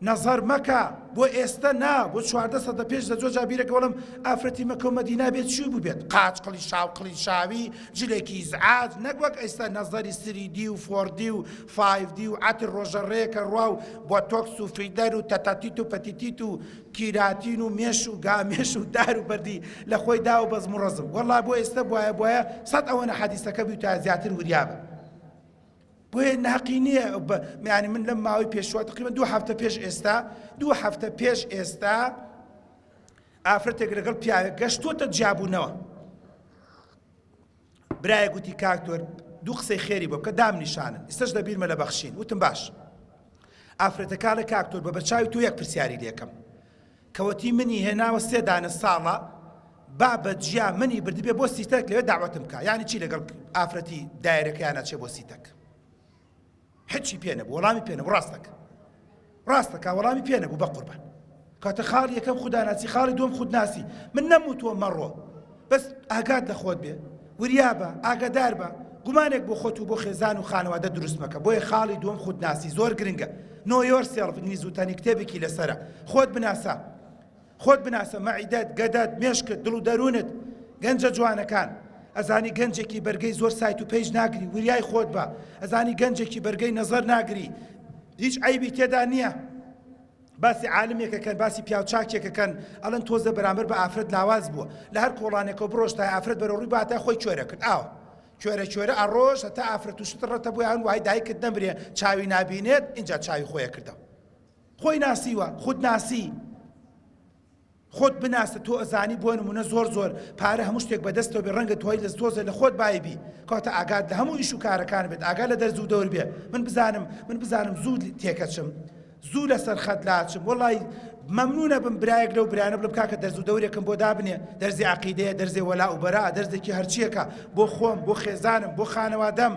نەزەر مەکە بۆ ئێستە نا بۆ 14 سەدە پێش لە زۆر جار بیرەکە بەڵام ئافرەتی مەکە و مەدینە بێت چی بووبێت قاچ قڵیشاو قڵیشاوی جلێکی ئیزعاج نەک وەک ئێستا نەزەری 3D و 4D و 5D و عەتر ڕۆژە ڕێکە ڕوا و بۆتۆکس و فیلەر و تەتەتیت و پەتیتیت و کیراتین و مێش و گامێش و دار و بەردی لە خۆی دا و بەزم و ڕەزم وەڵا بۆ ئێستا بواە بواە سەد ئەوەنە حەدیسەکە بیوتایە زیاتر وریابە بۆیە ناقی نییە یانی من لەم ماوەی پێشوە تقریبا دوو هەفتە پێش ئێستا دوو هەفتە پێش ئێستا ئافرەتێک لەگەڵ پیاوێک گەشتووەتە جیابوونەوە برایە گوتی کاکتۆر دوو قسەی خێری بۆ بکە دام نیشانن ئێستاش لە بیرمە لە بەخشین وتم باش. ئافرەتەکە ئەڵێ کاک تۆر بە بەرچاوی تۆ یەک پرسیاری لێکەم کەوەتی منی هێناوە سێ دانە ساڵە با بە جیا منی بردبێ بۆ سیتەک لەوێ داوەتم بکە یعنی چی لەگەڵ ئافرەتی دایرەکەیان ئەچێ بۆ سیتەک هیچی پێ نەبوو وەڵامی پێ نەبوو ڕاستەکە ڕاستەکە وەڵامی پێ نەبوو بە قوربان کاتە خاڵی یەکەم خوداناسی خاڵی دووەم خودناسی من نەموتووە مەڕۆ بەس ئاگات لە خۆت بێ وریابە ئاگادار بە گومانێک بۆ خۆت و بۆ خێزان و خانەوادە دروست مەکە بۆیە خاڵی دووەم خودناسی زۆر گرنگە Know Yourself ئینگلیز وتەنی کتێبێکی لەسەرە خۆت بناسە خۆت بناسە مەعیدەت گەدەت مێشکت دڵ و دەروونت گەنجە جوانەکان ئەزانی گەنجێکی بەرگەی زۆر سایت و page ناگری وریای خۆت بە ئەزانی گەنجێکی بەرگەی نەزەر ناگری هیچ عەیبی تێدا نییە باسی عالمێکەکەن باسی پیاوچاکێکەکەن ئەڵەن تۆزە بەرامبەر بە ئافرەت لاواز بووە لە هەر کۆڵانێکەوە بڕۆشتای ئافرەت بەرەو ڕووی باتا خۆی کوێرە کرد ئاوە کوێرە کوێرە ئەڕۆش هەتا ئافرەت و شت ڕەتە بۆیان وای دایکت نەمرێ چاوی نابینێت اینجا چاوی خۆیە کردەوە خۆی ناسیوە خود ناسی خۆت بناسە تۆ ئەزانی بۆ نمونە زۆر زۆر پارە هەموو شتێک بەدەستەوە بێ ڕەنگە تۆی لە تۆزێ لە خۆت بای بی کەواتە ئاگات لە هەموو ئیش و کارەکان بێت ئاگا لە دەرز و دەور بێ من بزانم من بزانم زوو تێکەچم زوو لەسەر خەت لاچم وەڵی مەمنونە بم برایەک لەو برایانە بڵێم کاکە دەرز و دەورێکم بۆ دابنێ دەرزی عەقیدەیە دەرزێ وەلا و بەرا دەرزێکی هەرچیەکە بۆ خۆم بۆ خێزانم بۆ خانەوادەم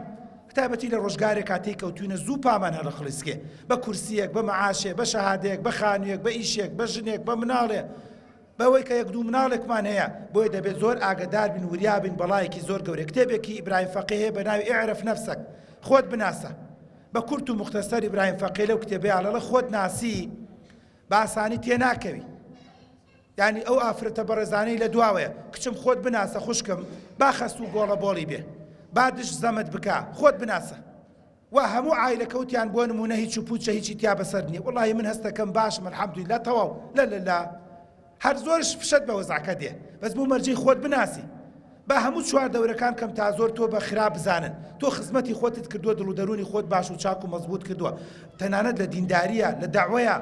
بەتایبەتی لە ڕۆژگارێکا تێی کەوتوینە زوو پامان هەڵەخڵیسکێ بە کورسیەک بە مەعاشێ بە شەهادەیەک بە خانویەک بە ئیشێک بە ژنێک بە مناڵێ بەوەی کە یەک دوو مناڵێکمان هەیە بۆیە دەبێت زۆر ئاگەدار بین وریا بین بەڵایەکی زۆر گەورە کتێبێکی ئیبراهیم فەقێ هەیە بە ناوی اعرف نفسک خۆت بناسە بە کورت و مختصر ئیبراهیم فەقێ لەو کتێبەی ئەڵێ خۆت ناسی بە ئاسانی تێناکەوی یانی ئەو ئافرەتە بەڕێزانەی لە دواوەیە کچم خۆت بناسە خوشکم با خەسوو گۆڵە بۆڵی بێ با دش زەمت بکا خۆت بناسە وا هەموو عایلەکە وتیان بۆ نمونە هیچ و پوچە هیچی تیا بەسەر نییە وەڵاهی من هەستەکەم باشم الحمدللە تەواو لە لە لە هەر زۆرش فشەت بە وەزعەکە دێ بەس بۆ مەرجەی خۆت بناسی با هەموو چوار دەورەکان کەم تا زۆر تۆ بە خراپ بزانن تۆ خزمەتی خۆتت کردووە دڵ و دەروونی خۆت باش و چاک و مەزبوط کردووە تەنانەت لە دینداریە لە دەعوەیە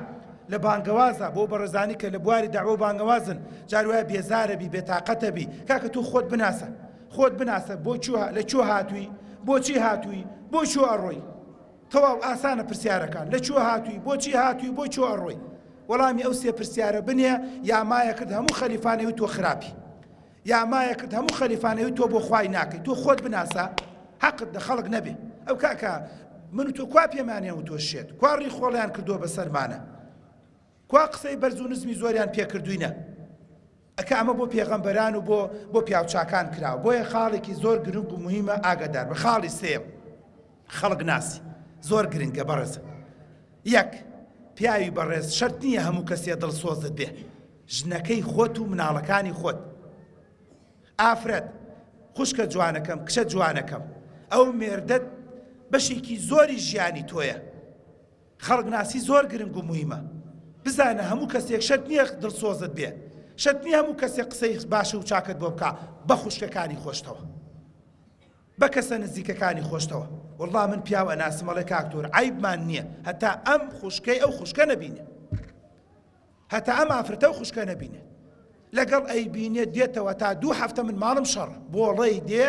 لە بانگەوازە بۆ بەڕێزانی کە لە بواری دەعوە و بانگەوازن جار وایە بێزارە بی بێتاقەتە بی کاکە تۆ خۆت بناسە خۆت بناسە بۆ کوێ لە کوێ هاتووی بۆچی هاتووی بۆ کوێ ئەڕۆی تەواو ئاسانە پرسیارەکان لە کوێ هاتووی بۆچی هاتووی بۆ کوێ ئەڕۆی وەڵامی ئەو سێ پرسیارە بنێ یا مایە کرد هەموو خەلیفانەوەی تۆ خراپی یا مایە کرد هەموو خەلیفانەوی تۆ بۆ خوای ناکەی تۆ خۆت بناسە حەقت لە خەڵک نەبێ ئەو کاکە من و تۆ کوا پێمانیان و تۆ شێت کوا ڕیخۆڵیان کردووە بەسەرمانە کوا قسەی بەرز و نزمی زۆریان پێکردوینە ئەکە ئەمە بۆ پێغەمبەران و بۆ بۆ پیاوچاکان کراوە بۆیە خاڵێکی زۆر گرنگ و مهمە ئاگادار بە خاڵی سێم خەڵک ناسی زۆر گرنگە بەڕێز یەک پیاوی بەڕێز شەرت نییە هەموو کەسێ دڵسۆزت بێ ژنەکەی خۆت و مناڵەکانی خۆت ئافرەت خوشکە جوانەکەم کچە جوانەکەم ئەو مێردەت بەشێکی زۆری ژیانی تۆیە خەڵک ناسی زۆر گرنگ و مویمە بزانە هەموو کەسێک شەرت نییە دڵسۆزت بێ شەرت نییە هەموو کەسێک قسەی باش و چاکت بۆ بکا بە خوشکەکانی خۆشتەوە بە کەسە نزیکەکانی خۆشتەوە وەڵا من پیاو ئەناسم ئەڵێ کاک تۆر عەیبمان نییە هەتا ئەم خوشکەی ئەو خوشکە نەبینێ هەتا ئەم ئافرەتە و خوشکە نەبینێت لەگەڵ ئەیبینێت دێتەوە تا دوو هەفتە من ماڵم شەڕ بۆڵەی دێ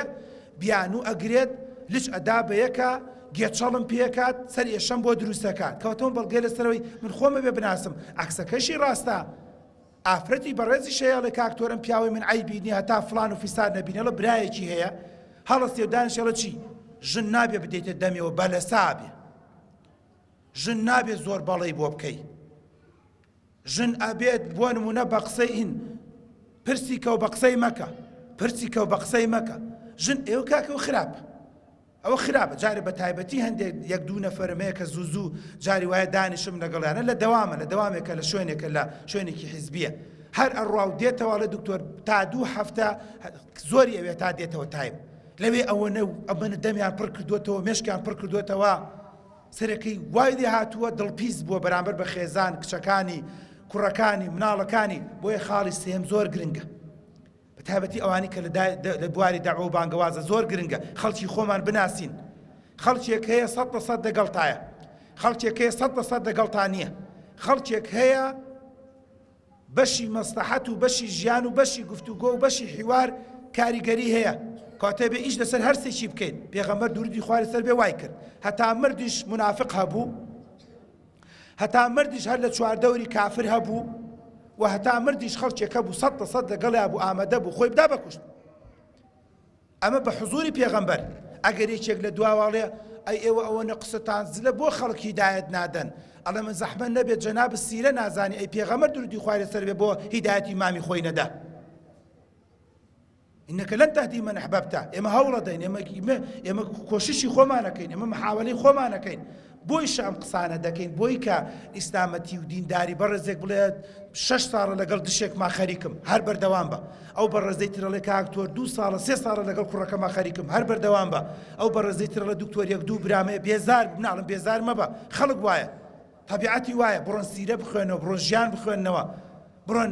بیانوو ئەگرێت لچ ئەدا بە یەکە گێچەڵم پێکات سەر ئێشەم بۆ دروستەکات کەوتەوە بەڵگەی لەسەرەوەی من خۆمە بێ بناسم عەکسەکەشی ڕاستە ئافرەتی بەڕێزیش هەیە ئەڵێ کاک تۆر ئەم پیاوەی من عەیبی نیە هەتا فڵان و فیسار نەبینێ ئەڵێ برایەکی هەیە هەڵەستێ و دانیشێ ئەڵێ چی ژن نابێ بدەیتە دەمێەوە بەلەسا بێ ژن نابێ زۆر بەڵێی بۆ بکەی ژن ئەبێت بۆ نمونە بە قسەی هین پرسی کەو بە قسەی مەکە پرسی کەو بە قسەی مەکە ژن ئێوە کاکەوە خراپ ئەوە خراپە جارێ بە تایبەتی هەندێک یەک دوو نەفەرم هەیە کە زوو زوو جاری وایە دانیشم لەگەڵیانە لە دەوامە لە دەوامێکە لە شوێنێکە لە شوێنێکی حیزبیە هەر ئەڕوا و دێتەوە ئەڵێ دکتۆر تا دوو هەفتە زۆری ئەوێ تا دێتەوە تایم لەوێ ئەوەنە و ئەمەنە دەمیان پڕ کردوێتەوە مێشکیان پڕ کردوێتەوە سەرەکەی وای لێ هاتووە دڵپیس بووە بەرامبەر بە خێزان کچەکانی کوڕەکانی مناڵەکانی بۆیە خاڵی سێم زۆر گرنگە بە تایبەتی ئەوانەی کە لە بواری دەعوە و بانگەوازە زۆر گرنگە خەڵکی خۆمان بناسین خەڵکێک هەیە سەد لە سەد لەگەڵتایە خەڵکێک هەیە سەد لە سەد لەگەڵتا نییە خەڵکێک هەیە بەشی مەسلحەت و بەشی ژیان و بەشی گفتوگۆ و بەشی حیوار کاریگەری هەیە کاتێ بێ ئیش لەسەر هەرسێکی بکەین پێغەمبەر درودی خوارد سەر بێ وای کرد هەتا مردیش منافق هەبوو. هەتا مردیش هەر لە چواردەوری کافر هەبوو و هەتا مردیش خەڵکێک هەبوو 100% لەگەڵیا بوو ئامادە بوو خۆی بدا بەکوشت. ئەمە بە حزوری پێغەمبەر ئەگەر یەکێک لە دواوە ئەڵێ ئەی ئێوە ئەوەنە قسەتان زلە بۆ خەڵک هیدایەت نادەن ئەڵێ من زەحمەت نەبێت جەناب سیرە نازانی ئەی پێغەمبەر درودی خوای لەسەر بێ بۆ هیدایەتی مامی خۆی نەدا إنك لن تهدي من أحببت ئێمە هەوڵەدەین ئێمە ئێمە کۆششی خۆمانەکەین ئێمە محاولەی خۆمانەکەین بۆیشە ئەم قسانە دەکەین بۆی کە ئیسلامەتی و دینداری بەڕێزێک بڵێت شەش ساڵە لەگەڵ دشێکما خەریکم هەر بەردەوام بە ئەو بەڕێزەی ترەڵێ کاک تۆر دوو ساڵە سێ ساڵە لەگەڵ کوڕەکەما خەریکم هەر بەردەوام بە ئەو بەڕێزەی ترەڵێ دکتۆر یەک دوو برامەیە بێزار بووم ناڵم بێزار مەبە خەڵک وایە تەبیعەتی وایە بڕۆن سیرە بخوێنەوە بڕۆن ژیان بخوێنەوە بڕۆن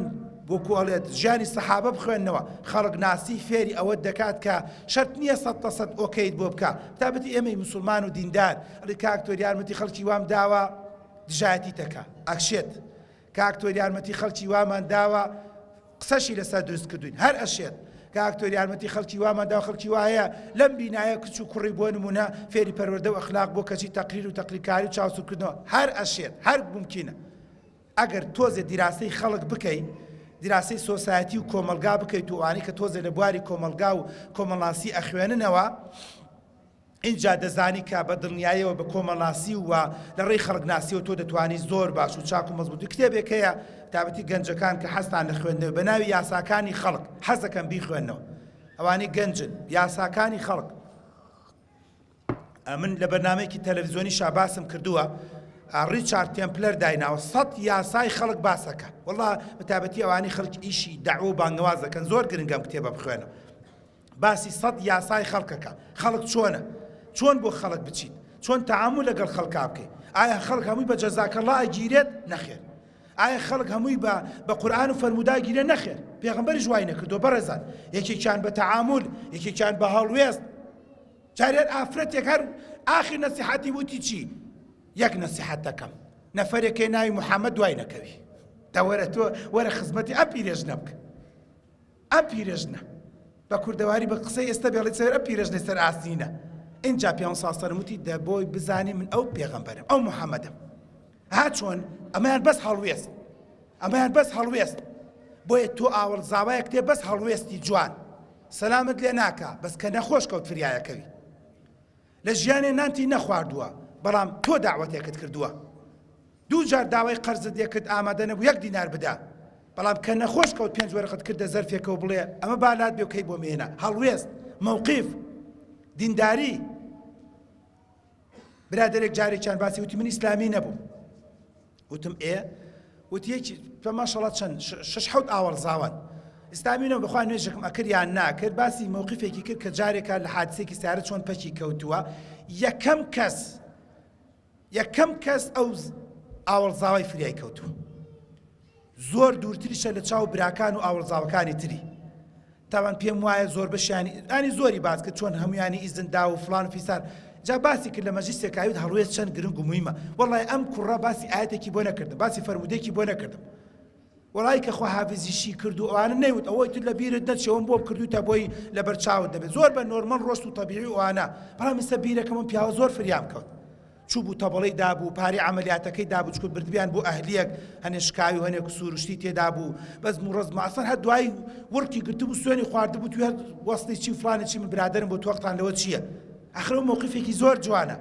وەکو ئەڵێت ژیانی سەحابە بخوێنەوە خەڵک ناسی فێری ئەوەت دەکات کە شەرت نییە سەد لە سەد ئۆکەیت بۆ بکە تابەتی ئێمەی مسلمان و دیندار ئەڵێ کاک تۆر یارمەتی خەڵکی وام داوە دژایەتی تەکە ئەکشێت کاک تۆر یارمەتی خەڵکی وامان داوە قسەشی لەسەر دروست کردوین هەر ئەشێت کاک تۆر یارمەتی خەڵکی وامان داوە خەڵکی وایە لەم بینایە کچ و کوڕی بۆ نمونە فێری پەروەردە و ئەخلاق بۆ کەچی تەقریر و تەقریرکاری و چاوسوورکردنەوە هەر ئەشێت هەر ممکنە ئەگەر تۆزێ دیراسەی خەڵک بکەی، دیراسەی society و کۆمەڵگا بکەیت و ئەوانەی کە تۆزێ لە بواری کۆمەڵگا و کۆمەڵناسی ئەخوێننەوە، ئینجا دەزانی کە بە دڵنیایەوە بە کۆمەڵناسی و لە ڕێی خەڵکناسیەوە تۆ دەتوانی زۆر باش و چاک و مەزبووتی کتێبێک هەیە تابەتی گەنجەکان کە حەزتان لە خوێندنەوە بە ناوی یاساکانی خەڵک حەزەکەم بیخوێنەوە ئەوانەی گەنجن یاساکانی خەڵک ئەمن لە بەرنامەیەکی تەلەڤزیۆنیشا باسم کردووە ڕیچارد تێمپلەر دایناوە سەد یاسای خەڵک باسەکە وەڵا بەتابەتی ئەوانەی خەڵک ئیشی دەعوە و بانگەواز دەکەن زۆر گرنگە ئەم کتێبە بخوێنە باسی سەد یاسای خەڵکەکە خەڵک چۆنە چۆن بۆ خەڵک بچیت چۆن تەعامول لەگەڵ خەڵکا بکەیت ئایا خەڵک هەمووی بە جەزاکەڵا ئەگیرێت نەخێر ئایا خەڵک هەمووی بە بە قورئان و فەرموودە گیرێ؟ نەخێر، پێغەمبەریش وای نەکردووە بەڕێزان، یەکێکیان بە تەعامول، یەکێکیان بە هەڵوێست. جارێ ئافرەتێک هەر ئاخر نەسیحەتی وتی چی؟ یەک نەسیحەت دەکەم، نەفەرێکێ ناوی محەممەد دوای نەکەوی. دەوەرە تۆ وەرە خزمەتی ئەم پیرێژنە بکە. ئەم پیرێژنە بە کوردەواری بە قسەی ئێستا بێڵی سەر ئەم پیرێژنەی سەر ئاسنینە. ئینجا پێغەمبەر صلی الله علیه و سلم وتی دە بۆی بزانی من ئەو پێغەمبەرم ئەو محەممەدم. ها چۆن ئەمەیان بەس هەڵوێست ئەمەیان بەس هەڵوێست بۆیە تۆ ئاوەڵ زاوایەک تێ بەس هەڵوێستی جوان سەلامت لێ ناکا بەس کە نەخۆش کەوت فریایەکەوی لە ژیانێ نانتی نەخواردووە بەڵام تۆ داوەتێکت کردووە دوو جار داوای قەرزت لێ کرد ئامادە نەبوو یەک دینار بدا بەڵام کە نەخۆش کەوت پێنج وەرەقت کردە زەرفێکەوە بڵێ ئەمە بالات بێ و کەی بۆ مێنە هەڵوێست مەوقیف دینداری برادەرێک جارێکیان باسی وتی من ئیسلامی نەبووم وتم ئێ وتی یەکی پە ماشەڵا چەند شش حەوت ئاوەڵ زاوان ئیسلامی نەبوو بەخوا نوێژێکم ئەکرد یان ناکرد باسی مەوقفێکی کرد کە جارێکا لە حادسێکی سیارە چۆن پەکی کەوتووە یەکەم کەس یەکەم کەس ئەو ئاوەڵ زاوای فریای کەوتووە زۆر دوورتریشە لە چاو براکان و ئاوەڵزاوەکانی تری. تاوان پێم وایە زۆربەشیانی ئانی زۆری باس کرد چۆن هەمویانی ئیزن دا و فڵان و فیسار جا باسی کرد لە مەجلیسێکا وت هەڵوێست چەند گرنگ و مویمە وەڵای ئەم کوڕە باسی ئایەتێکی بۆ نەکردم باسی فەرموودێکی بۆ نەکردم وەڵای کە خواحافیزیشی کرد و ئەوانە نەیوت ئەوەی تر لە بیرت نەچێ ئەوم بۆ کردووتە بۆی لەبەر چاوت دەبێت زۆر بە normal ڕۆشت و تەبیعی و ئەوانە بەڵام ئێستا بیرەکەم ئەم پیاوە زۆر فریام کەوت چوبوو تەبڵەی دابوو پارەی عەمەلیاتەکەی دابوو چکو بردبیان بۆ ئەهلیەک هەنێ شکاوی و هەنێ کسوروشتی تێدا بوو بەس موڕەز ماسەر هەر دوایی وڕکی گرتبوو سوێنی خواردبوو توی هەر وەسڵی چی و فڵانی چی من برادەرم بۆ تۆقتان لەوە چییە ئەخر ئەو مەوقفێکی زۆر جوانە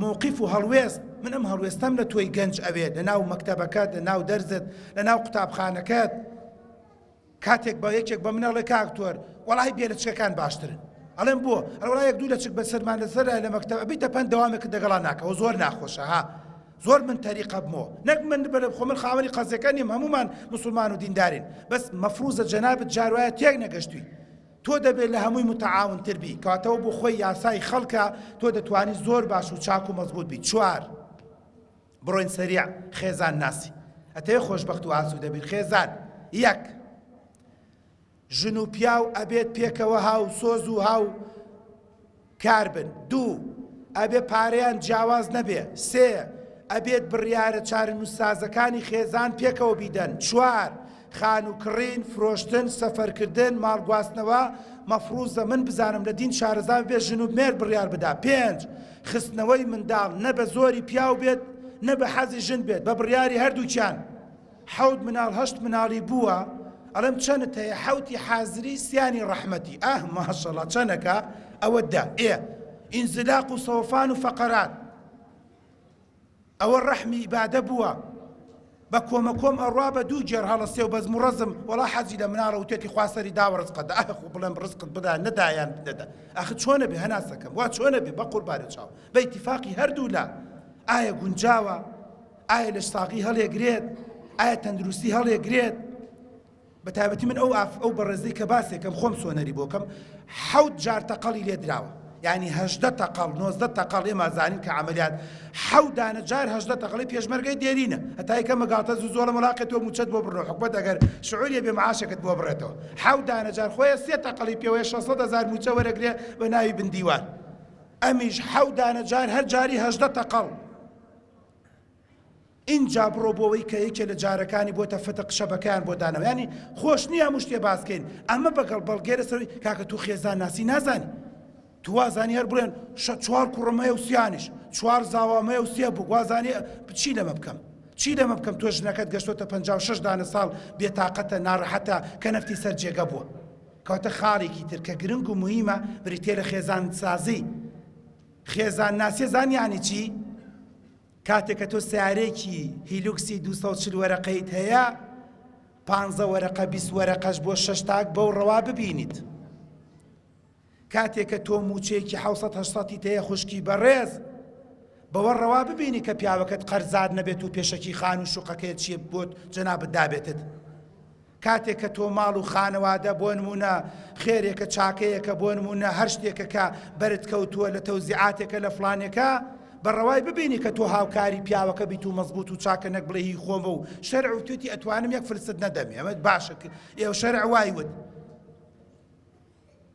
مەوقف و هەڵوێست من ئەم هەڵوێستەم لە تۆی گەنج ئەوێت لە ناو مەکتەبەکەت لە ناو دەرزت لە ناو قوتابخانەکەت کاتێک بە یەکێک بە من ئەڵێ کاک تۆر وەڵاهی بێ لەچکەکان باشترن ئەڵێم بۆ ئەڵێ وەڵا یەک دوو لەچک بەسەرمان لەسەر لە مەکتەب ئەبیتە پەند دەوامێکت دەگەڵا ناکەوە زۆر ناخۆشە ها زۆر من تەریقە بمەوە نەک من بەرە خۆ من خاوەنی قەزیەکە نیم هەمومان مسلمان و دیندارین بەس مەفروزە جەنابت جاروایە تێک نەگەشتوی تۆ دەبێت لە هەمووی متعاونتر بی کەواتەوە بۆ خۆی یاسای خەڵکە تۆ دەتوانی زۆر باش و چاک و مەزبوط بی چوار بڕۆین سەریع خێزان ناسی ئەتەوێ خۆشبەخت و ئاسوودە بین خێزان یەک ژن و پیاو ئەبێت پێکەوە هاو سۆز و هاو کار بن دوو ئەبێ پارەیان جیاواز نەبێ سێ ئەبێت بڕیارە چارەنووسسازەکانی خێزان پێکەوە بیدەن چوار خانوو کڕین، فرۆشتن، سەفەرکردن، ماڵ گواستنەوە، مەفروزە من بزانم لە دین شارەزا بێ ژن و مێرد بڕیار بدا. پێنج، خستنەوەی منداڵ نە بە زۆری پیاو بێت نە بە حەزی ژن بێت بە بڕیاری هەردووکیان حەوت مناڵ هەشت مناڵی بووە ئەڵێم چەنت هەیە حەوتی حازری سیانی ڕەحمەتی ئاه ماشەڵا چەنەکە ئەوە دە ئێ ئینزلاق و سەوفان و فەقەرات ئەوە ڕەحمی ئیبادە بووە بە کۆمە کۆم ئەڕوا بە دوو گێڕ هەڵەسێ و بەزم و ڕەزم وەڵا حەزی لە مناڵە وتێتی خوا سەری داوە ڕزقە دا ئەخ خۆ بڵێم ڕزقت بدا نەدایان نەدا ئەخ چۆنە بێ هەناسەکەم وا چۆنە بێ بە قوربانە چاو بە ئیتیفاقی هەردوو لا ئایا گونجاوە ئایا لەش ساغی هەڵێگرێت ئایا تەندروستی هەڵێگرێت بە تایبەتی من ئەو ئاف ئەو بەڕێزەی کە باسێکەم خۆم سۆنەری بۆکەم حەوت جار تەقەڵی لێ دراوە یعنی هەژدە تەقەڵ نۆزدە تەقەڵ ئێمە زانین کە عملیات حەوت دانە جار هەژدە تەقەڵی پێشمەرگەی دێرینە هەتای کە مەگاتە زوو زۆڵە مەلاقێت تۆ موچەت بۆ بڕنەوە حکومەت ئەگەر شعوریە بێ معاشەکەت بۆ بڕێتەوە حەوت دانە جار خۆیە سێ تەقەڵی پێوەیە 600 هەزار موچە وەرەگرێ بە ناوی بندیوار ئەمیش حەوت دانە جار هەر جاری هەژدە تەقەڵ ئینجا بڕۆ بۆ ئەوەی کە یەکێ لە جارەکانی بۆتە فتق شەبەکەیان بۆ داناوە یانی خۆش نییە هەموو شتێ باس کەین ئەمە بەگەڵ بەڵگەی لەسەر کاکە تو خێزان ناسی نازانی تو وازانی هەر بڵێن چوار کوڕم هەیە و سیانیش چوار زاوام هەیە و سێ بوو وازانی چی لەمە بکەم چی لەمە بکەم تۆ ژنەکەت گەشتۆتە 56 دانە ساڵ بێتاقەتە ناڕەحەتە کە نەفتی سەر جێگە بووە کەواتە خاڵێکی تر کە گرنگ و مهمە بریتە لە خێزان سازی خێزان ناسیە زان یانی چی کاتێک کە تۆ سەیارەیەکی هیلوکسی 240 وەرەقەیت هەیە پانزە وەرەقە 20 وەرەقەش بۆ شەش تاک بەو ڕەوا ببینیت کاتێک کە تۆ موچەیەکی 600 800 هەیە خوشکی بەڕێز بەوە ڕەوا ببینی کە پیاوەکەت قەرزار نەبێت و پێشەکی خان و شوقەکەی چیە بۆت جەنابت دابێتت کاتێک کە تۆ ماڵ و خانەوادە بۆ نموونە خێرێکە چاکەیەکە بۆ نموونە هەر شتێکە کە بەرت کەوتووە لە تەوزیعاتێکە لە فڵانێکە بە ڕەوای ببینی کە تۆ هاوکاری پیاوەکە بیت و مەزبوط و چاکە نەک بڵێ هی خۆمە و شەرع وتوێتی ئەتوانم یەک فلست نەدەمێ ئەمە باشە ئێوە شەرع وای وت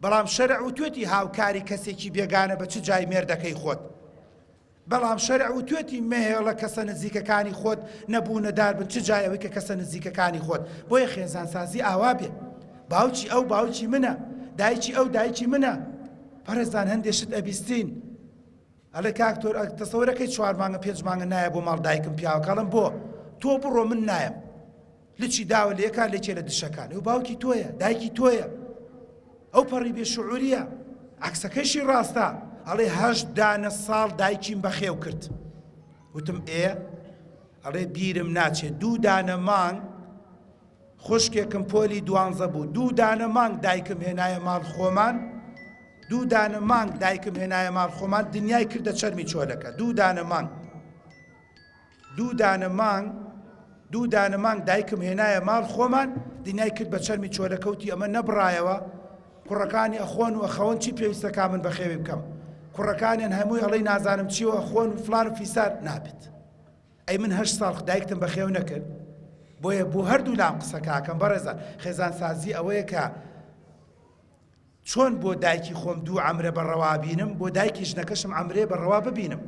بەڵام شەرع وتوێتی هاوکاری کەسێکی بێگانە بە چ جای مێردەکەی خۆت بەڵام شەرع وتوێتی مەهێڵە کەسە نزیکەکانی خۆت نەبوو نەدار بن چ جای ئەوەی کە کەسە نزیکەکانی خۆت بۆیە خێزانسازی ئاوا بێ باوکی ئەو باوکی منە دایکی ئەو دایکی منە بەڕێزان هەندێ شت ئەبیستین ئەڵێ کاک تۆر تەسەورەکەی چوار مانگە پێنج مانگە نایە بۆ ماڵ دایکم پیاوەکەڵم بۆ تۆ بڕۆ من نایەم لچی داوە لە یەکان لەکێ لە دشەکان ئەو باوکی تۆیە دایکی تۆیە ئەو پەڕی بێ شعوریە عەکسەکەشی ڕاستە ئەڵێ هەشت دانە ساڵ دایکیم بەخێو کرد وتم ئێ ئەڵێ بیرم ناچێت دوو دانە مانگ خوشکێکم پۆلی دوانزە بوو دوو دانە مانگ دایکم هێنایە ماڵ خۆمان دوو دانە مانگ دایکم هێنایە ماڵ خۆمان دنیای کردە چەرمی چۆلەکە دوو دانە مانگ دوو دانە مانگ دوو دانە مانگ دایکم هێنایە ماڵ خۆمان دنیای کرد بە چەرمی چۆلەکە وتی ئەمە نەبڕایەوە کوڕەکانی ئەخۆن و ئەخەون چی پێویستە کا من بەخێوی بکەم کوڕەکانیان هەمووی ئەڵێی نازانم چی و ئەخۆن و فلان و فیسار نابێت ئەی من هەشت ساڵ دایکتم بەخێو نەکرد بۆیە بۆ هەردوو لام قسەکەکەم بەڕێزان خێزانسازی ئەوەیە کە چۆن بۆ دایکی خۆم دوو عەمرە بە ڕەوا بینم، بۆ دایکی ژنەکەشم عەمرەیە بە ڕەوا ببینم؟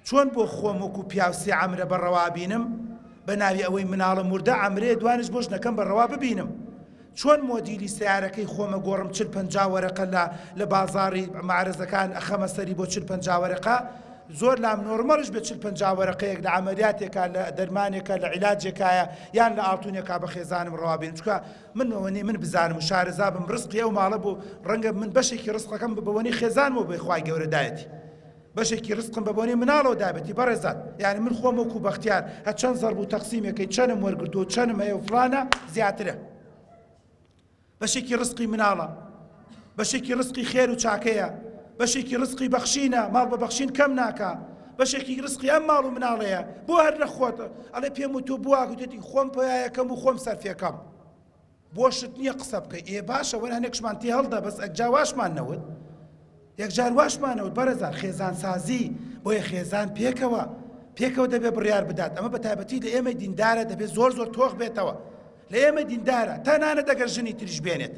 چۆن بۆ خۆم وەکو پیاو سێ عەمرە بە ڕەوا بینم، بە ناوی ئەوەی مناڵم وردە عەمرەیە دوانیش بۆ ژنەکەم بە ڕەوا ببینم؟ چۆن مۆدیلی سەیارەکەی خۆمە گۆڕم چل پەنجا وەرەقە لە لە بازاڕی مەعرەزەکان ئەخەمە سەری بۆ چل پەنجا وەرەقە زۆر لام نۆرمەڵیش بێ چل پەنجا وەرەقەیەک لە عەمەلیاتێکا لە دەرمانێکا لە عیلاجێکایە یان لە ئاڵتونێکا بە خێزانم ڕەوا بینم چونکە من ئەوەنەی من بزانم و شارەزا بم ڕزقی ئەو ماڵە بوو ڕەنگە من بەشێکی ڕزقەکەم بە بۆنەی خێزانمەوە بێ خوای گەورە دایەتی بەشێکی ڕزقم بە بۆنەی مناڵەوە دابێتی بەڕێزان یعنی من خۆم وەکو بەختیار هەرچەند زەرب و تەقسیمێکەی چەنم وەرگرتووە و چەنم هەیە و فڵانە زیاترە بەشێکی ڕزقی مناڵە بەشێکی ڕزقی خێر و چاکەیە بەشێکی ڕزقی بەخشینە ماڵ بە بەخشین کەم ناکا بەشێکی ڕزقی ئەم ماڵ و مناڵەیە بۆ هەر لە خۆت ئەڵێ پێم و تۆ بووە گوتێتی خۆم پێیەکەم و خۆم سەرفێکەم بۆشت نییە قسە بکەی ئێ باشە وەر هەنێکشمان تێ هەڵدا بەس ئەجا واشمان نەوت یەکجار واشمانەوت بەڕێزان خێزان سازی بۆیە خێزان پێکەوە پێکەوە دەبێ بڕیار بدات ئەمە بە تایبەتی لە ئێمەی دیندارە دەبێت زۆر زۆر تۆخ بێتەوە لە ئێمەی دیندارە تەنانەت ئەگەر ژنی تریش بێنێت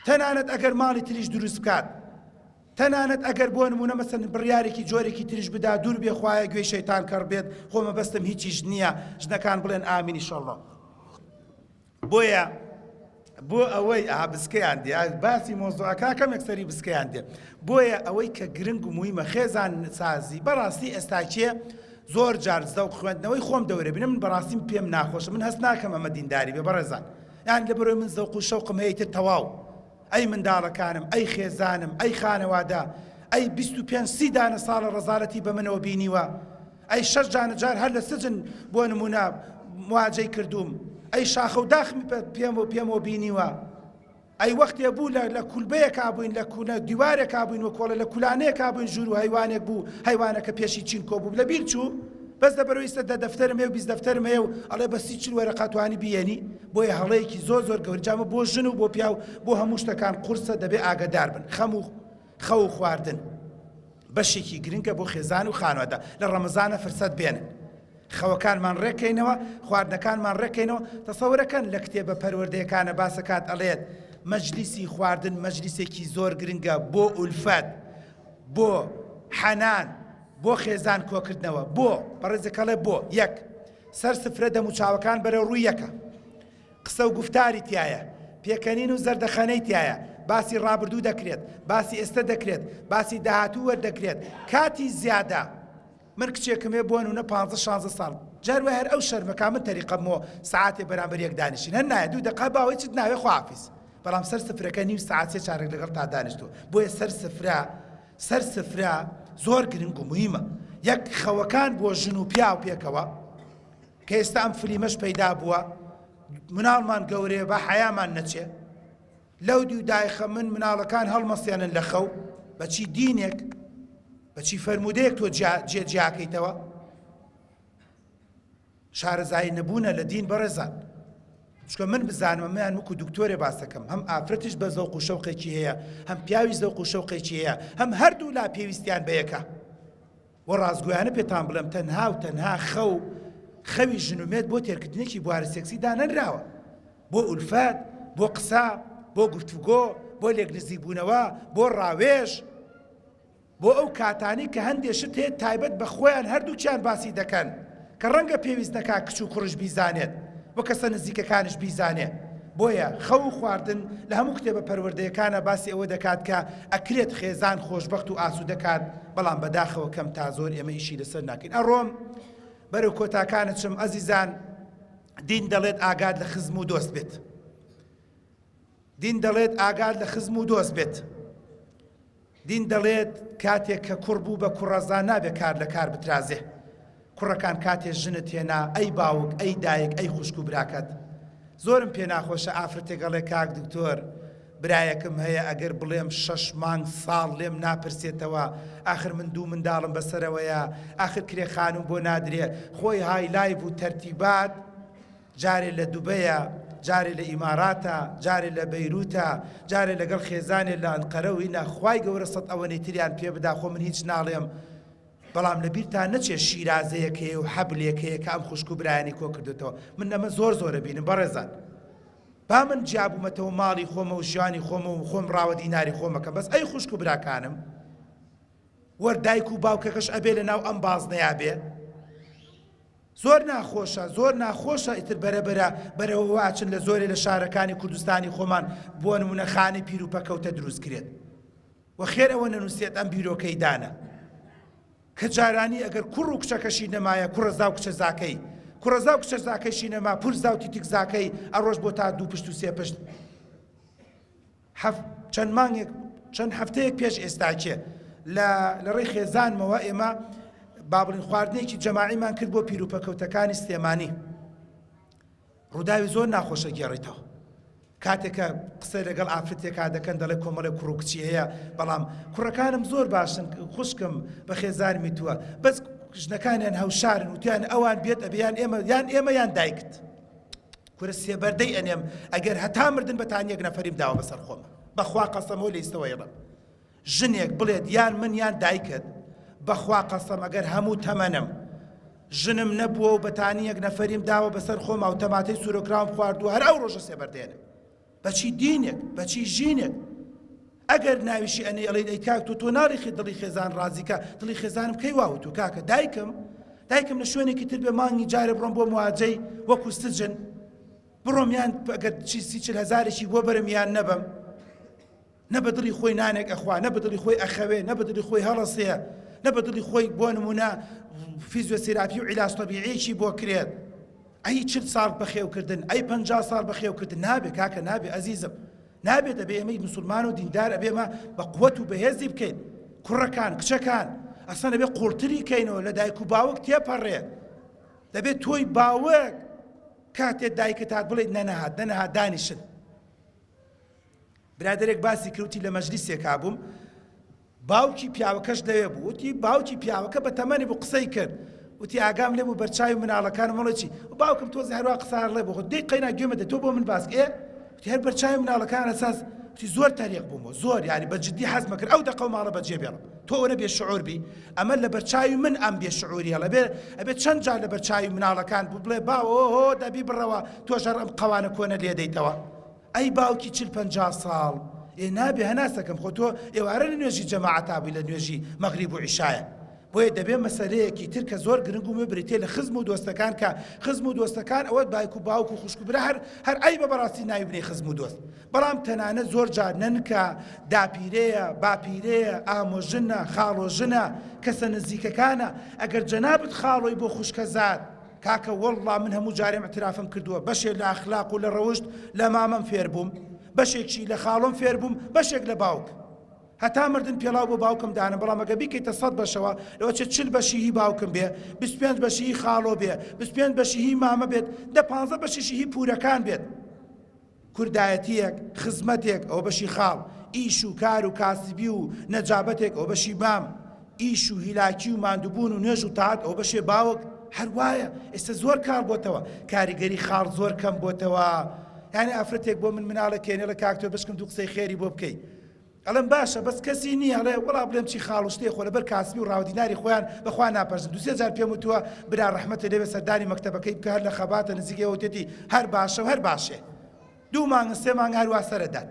تەنانەت ئەگەر ماڵی تریش دروست بکات تەنانەت ئەگەر بۆ نمونە مەسەن بڕیارێکی جۆرێکی تریش بدا دوور بێ خوایە گوێی شەیتان کەڕ بێت خۆ مەبەستم هیچیش نییە ژنەکان بڵێن ئامین ئیشەڵڵا بۆیە. بۆ ئەوەی ئا بسکەیان دێ باسی مۆزوعەکە کەمێک سەری بسکەیان دێ بۆیە ئەوەی کە گرنگ و مویمە خێزان سازی بەڕاستی ئێستاکێ زۆر جار زەوق خوێندنەوەی خۆم دەورە بینم من بەڕاستیم پێم ناخۆشە من هەست ناکەم ئەمە دینداری بێ بەڕێزان یان لە بەرۆی من زەوق و شەوقم هەیە تر تەواو ئەی منداڵەکانم ئەی خێزانم ئەی خانەوادە ئەی 25 سی دانە ساڵە ڕەزالەتی بە منەوە بینیوە ئەی شەش جانە جار هەر لە سجن بۆ نمونە مواجەی کردووم ئەی شاخە و داخمی پێم و پێمەوە بینیوە ئەی وەختێ بوو لە لە کولبەیەکا بووین لە کونە دیوارێکا بووین و کۆڵە لە کولانەیەکا بووین ژوور و هەیوانێک بوو هەیوانەکە پێشی چین کۆ بوو لە بیر چوو بەس لەبەرەوەی ئیستا دە دەفتەرم هەیە و 20 دەفتەرم هەیە و ئەڵێ بە سی چل وەرەقە توانی بیێنی بۆیە هەڵەیەکی زۆر زۆر گەورە جامە بۆ ژن و بۆ پیاو بۆ هەموو شتەکان قورسە دەبێ ئاگەدار بن خەم و خەو و خواردن بەشێکی گرنگە بۆ خێزان و خانەوادە لە ڕەمەزانە فرسەت بێنن خەوەکانمان ڕێکەینەوە خواردنەکانمان ڕێکەینەوە تەسەورەکەن لە کتێبە پەروەردەیەکانە باسەکات ئەڵێت مەجلیسی خواردن مەجلیسێکی زۆر گرنگە بۆ ئولفەت بۆ حەنان بۆ خێزان کۆکردنەوە بۆ بەڕێزەکەڵێ بۆ یەک سەر سفرە دەموچاوەکان بەرەو ڕووی یەکە قسە و گوفتاری تیایە، پێکەنین و زەردەخەنەی تیایە، باسی ڕابردوو دەکرێت، باسی ئێستە دەکرێت، باسی داهاتوو وەردەگرێت، کاتی زیادە. من کچێکم هەیە بۆ نمونە پانزە شانزە ساڵ، جار وایە هەر ئەو شەرمەکا من تەریقەمەوە سەعاتێ بەرامبەر یەک دانیشین، هەر نایە دوو دەقە باوە هیچت ناوێ خواحافیز، بەڵام سەر سفرەکە نیو سەعات سێ چارەک لەگەڵتا دانیشتووە، بۆیە سەر سفرە سەر سفرە زۆر گرنگ و موهیمە. یەک خەوەکان بۆ ژن و پیاو پێکەوە، کە ئێستا ئەم فلیمەش پەیدا بووە مناڵمان گەورەیە با حەیامان نەچێ لەو دیو دایخە من مناڵەکان هەڵمەسێنن لە خەو بەچی دینێک بەچی فەرمودەیەک تۆ جێ جیاکەیتەوە شارەزایی نەبوونە لە دین بەڕێزان چکە من بزانم میان وەکو دکتۆرێ باسەکەم هەم ئافرەتیش بە زەوق و شەوقێکی هەیە هەم پیاوی زەوق و شەوقێکی هەیە هەم هەردوو لا پێویستیان بەیەکە وە ڕاستگۆیانە پێتان بڵێم تەنها و تەنها خەو خەوی ژن و مێرد بۆ تێرکردنێکی بوارە سێکسی دانەنراوە بۆ ئولفەت بۆ قسە بۆ گفتوگۆ بۆ لێک نزیکبوونەوە بۆ ڕاوێژ بۆ ئەو کاتانی کە هەندێ شت هەیە تایبەت بە خۆیان هەردووکیان باسی دەکەن کە ڕەنگە پێویست نەکا کچ و کوڕیش بیزانێت و کەسە نزیکەکانیش بیزانێ بۆیە خەو و خواردن لە هەموو کتێبە پەروەردەیەکانا باسی ئەوە دەکات کە ئەکرێت خێزان خۆشبەخت و ئاسوودە کات بەڵام بەداخەوە کەم تا زۆر ئێمە ئیشی لەسەر ناکەین ئەڕۆم بەرەو کۆتاکانە چم ئەزیزان دین دەڵێت ئاگات لە خزم و دۆست بێت دین دەڵێت ئاگات لە خزم و دۆست بێت دین دەڵێت کاتێک کە کوڕ بوو بە کوڕەزا نابێ کار لە کار بترازێ. کوڕەکان کاتێ ژنت هێنا ئەی باوک ئەی دایک ئەی خوشک و براکەت. زۆرم پێ ناخۆشە ئافرەتێک ئەڵێ کاک دکتۆر برایەکم هەیە ئەگەر بڵێم شەش مانگ ساڵ لێم ناپرسێتەوە ئاخر من دوو منداڵم بەسەرەوەیە ئاخر کرێ خانوم بۆ نادرێ خۆی های لایڤ و تەرتیبات جارێ لە دوبەیە، جارێ لە ئیماراتە، جارێ لە بەیروتە، جارێ لەگەڵ خێزانێ لە ئەنقەرە و هینا، خوای گەورە سەت ئەوەنەی تریان پێ بدا خۆ من هیچ ناڵێم، بەڵام لە بیرتان نەچێ شیرازەیەک هەیە و حەبلێک هەیە کە ئەم خوشک و برایانی کۆ کردۆتەوە، من ئەمە زۆر زۆر ئەبینم بەڕێزان. با من جیا بوومەتەوە ماڵی خۆمە و ژیانی خۆمە و خۆم ڕاوە دیناری خۆمەکەم بەس ئەی خوشک و براکانم وەر دایک و باوکەکەش ئەبێ لە ناو ئەم بازنەیا بێ؟ زۆر ناخۆشە زۆر ناخۆشە ئیتر بەرە بەرە بەرەوە ئەچن لە زۆرێ لە شارەکانی کوردستانی خۆمان بۆ نمونە خانەی پیر و پەکەوتە دروست کرێت و خێر ئەوە نەنووسێت ئەم بیرۆکەی دانە کە جارانی ئەگەر کوڕ و کچەکەشی نەمایە کوڕەزا و کچەزاکەی کوڕەزا و کچەزاکەشی نەما پورزا و تیتیکزاکەی ئەڕۆژ بۆ تا دوو پشت و سێ پشت حەف چەند مانگێک چەند هەفتەیەک پێش ئێستاکێ لە لە ڕێی خێزانمەوە ئێمە با بڵین خواردنێکی جەماعیمان کرد بۆ پیروپەکەوتەکانی سلێمانی ڕووداوی زۆر ناخۆشە گێڕیتەوە کاتێک کە قسە لەگەڵ ئافرەتێکا دەکەن دەڵێ کۆمەڵێک کوڕ و کچی هەیە بەڵام کوڕەکانم زۆر باشن خوشکم بە خێزانمی تووە بەس ژنەکانیان هەوشارن وتیان ئەوان بێت ئەبێ یان ئێمە یان ئێمە یان دایکت کورە سێبەردەی ئەنێم ئەگەر هەتا مردن بەتانیەک نەفەریم داوە بەسەر خۆمە بەخوا قەسەمەوە لە ئیستەوە ئەیڵێم ژنێک بڵێت یان من یان دایکت بەخوا قەسەم ئەگەر هەموو تەمەنم ژنم نەبووە و بەتانیەک نەفەریم داوە بەسەر خۆما و تەماتەی سوورۆکراوم خواردووە هەر ئەو ڕۆژە سێبەردێنم بەچی دینێک بەچی ژینێک ئەگەر ناویشی ئەنێ ئەڵێن ئەی کاک تۆ تۆ ناڵی خێ دڵی خێزان ڕازیکە دڵی خێزانم کەی وا وتوو کاکە دایکم دایکم لە شوێنێکی تر بێ مانگی جارێ بڕۆم بۆ مواجەی وەکو سجن. بڕۆم یان ئەگەر چی سی چل هەزارێکی بۆ بەرم یان نەبەم؟ نە بە دڵی خۆی نانێک ئەخوا، نە بە دڵی خۆی ئەخەوێ، نە بە دڵی خۆی هەڵەسێ، نە بە دڵی خۆی بۆ نموونە فیزیۆسێراپی و عیلاج تەبیعیەکی بۆ کرێت. ئەی چل ساڵ بەخێوکردن، ئەی 50 ساڵ بەخێوکردن، نابێ کاکە نابێ ئەزیزم. نابێت ئەبێ ئێمەی مسلمان و دیندار ئەبێ ئێمە بە قوت و بەهێزی بکەین. کوڕەکان، کچەکان، ئەسڵەن ئەبێ قوڵتری کەینەوە لە دایک و باوک تێپەڕێ. دەبێت تۆی باوک کاتێ دایکت هات بڵێیت نەنەهات نەنەهات دانیشن. برادەرێک باسی کرد وتی لە مەجلیسێکا بووم باوکی پیاوەکەش لەوێ بوو وتی باوکی پیاوەکە بە تەمەنی بوو قسەی کرد وتی ئاگام لێ بوو بەرچاوی مناڵەکانم وڵێ چی باوکم تۆزی هەروا قسە ڵێ بوو دەی قەینا گوێمە دە تۆ بۆ من باس ئێ وتی هەر بەرچاوی مناڵەکان ئەساس وتی زۆر تەریق بوومەوە زۆر یاری بە جدی حەزمە کرد ئەو دەقە و ماڵە بەجێ بێڵم تۆ ئەوەنە بێ شعور بی ئەمە لە بەرچاوی من ئەم بێ شعوری هەڵە بێ ئەبێ چەند جار لە بەرچاوی مناڵەکان بوو بڵێ باوە هۆ دەبی بڕەوە تۆش هەر ئەم قەوانە کۆنە لێدەیتەوە ئەی باوکی چل 50 ساڵ ئێ نابێ هەناسەکەم خۆ تۆ ئێوارە لە نوێژی جەماعەتا بووی لە نوێژی مەغریب و عیشایە بۆیە دەبێ مەسەلەیەکی تر کە زۆر گرنگ و مە بریتیە لە خزم و دۆستەکان کە خزم و دۆستەکان ئەوە دایک و باوک و خوشک و برا هەر هەر عەیبە بەڕاستی ناوی بنێی خزم و دۆست بەڵام تەنانەت زۆر جار نەنکە داپیرەیە باپیرەیە ئامۆژنە خاڵۆژنە کەسە نزیکەکانە ئەگەر جەنابت خاڵۆی بۆ خوشکەزات کاکە وەڵڵا من هەموو جارێم اعترافم کردووە بەشێ لە ئەخلاق و لە ڕەوشت لە مامەم فێر بووم بەشێکشی لە خاڵۆم فێر بووم بەشێک لە باوک هەتا مردن پێڵاو بۆ باوکم دانم بەڵام ئەگەر بیکەیتە سەد بەشەوە لەوەچێ چل بەشی هی باوکم بێ 25 بەشی هی خاڵۆ بێ 25 بەشی هی مامە بێت دە پانزە بەشیشی هی پورەکان بێت کوردایەتیەک خزمەتێک ئەوە بەشی خاڵ ئیش و کار و کاسبی و نەجابەتێک ئەوە بەشی مام ئیش و هیلاکی و ماندووبوون و نوێژ و تاعەت ئەوە بەشێ باوک هەر وایە ئێستا زۆر کاڵ بۆتەوە کاریگەری خاڵ زۆر کەم بۆتەوە یعنی ئافرەتێک بۆ من مناڵێک کێنێڵە کاکتۆر بشکم دوو قسەی خێری بۆ بکەی ئەڵێم باشە بەس کەسی نییە ئەڵێ وەڵا بڵێم چی خاڵ و شتێ خۆ لەبەر کاسبی و ڕاودیناری خۆیان بەخوا ناپەرزن دوو سێ جار پێم وتووە برا ڕەحمەتت لێ بێ سەردانی مەکتەبەکەی بکە هەر لە خەباتە نزیک ئێوە وتێتی هەر باشە و هەر باشێ دوو مانگ سێ مانگ هەر وا سەرەدات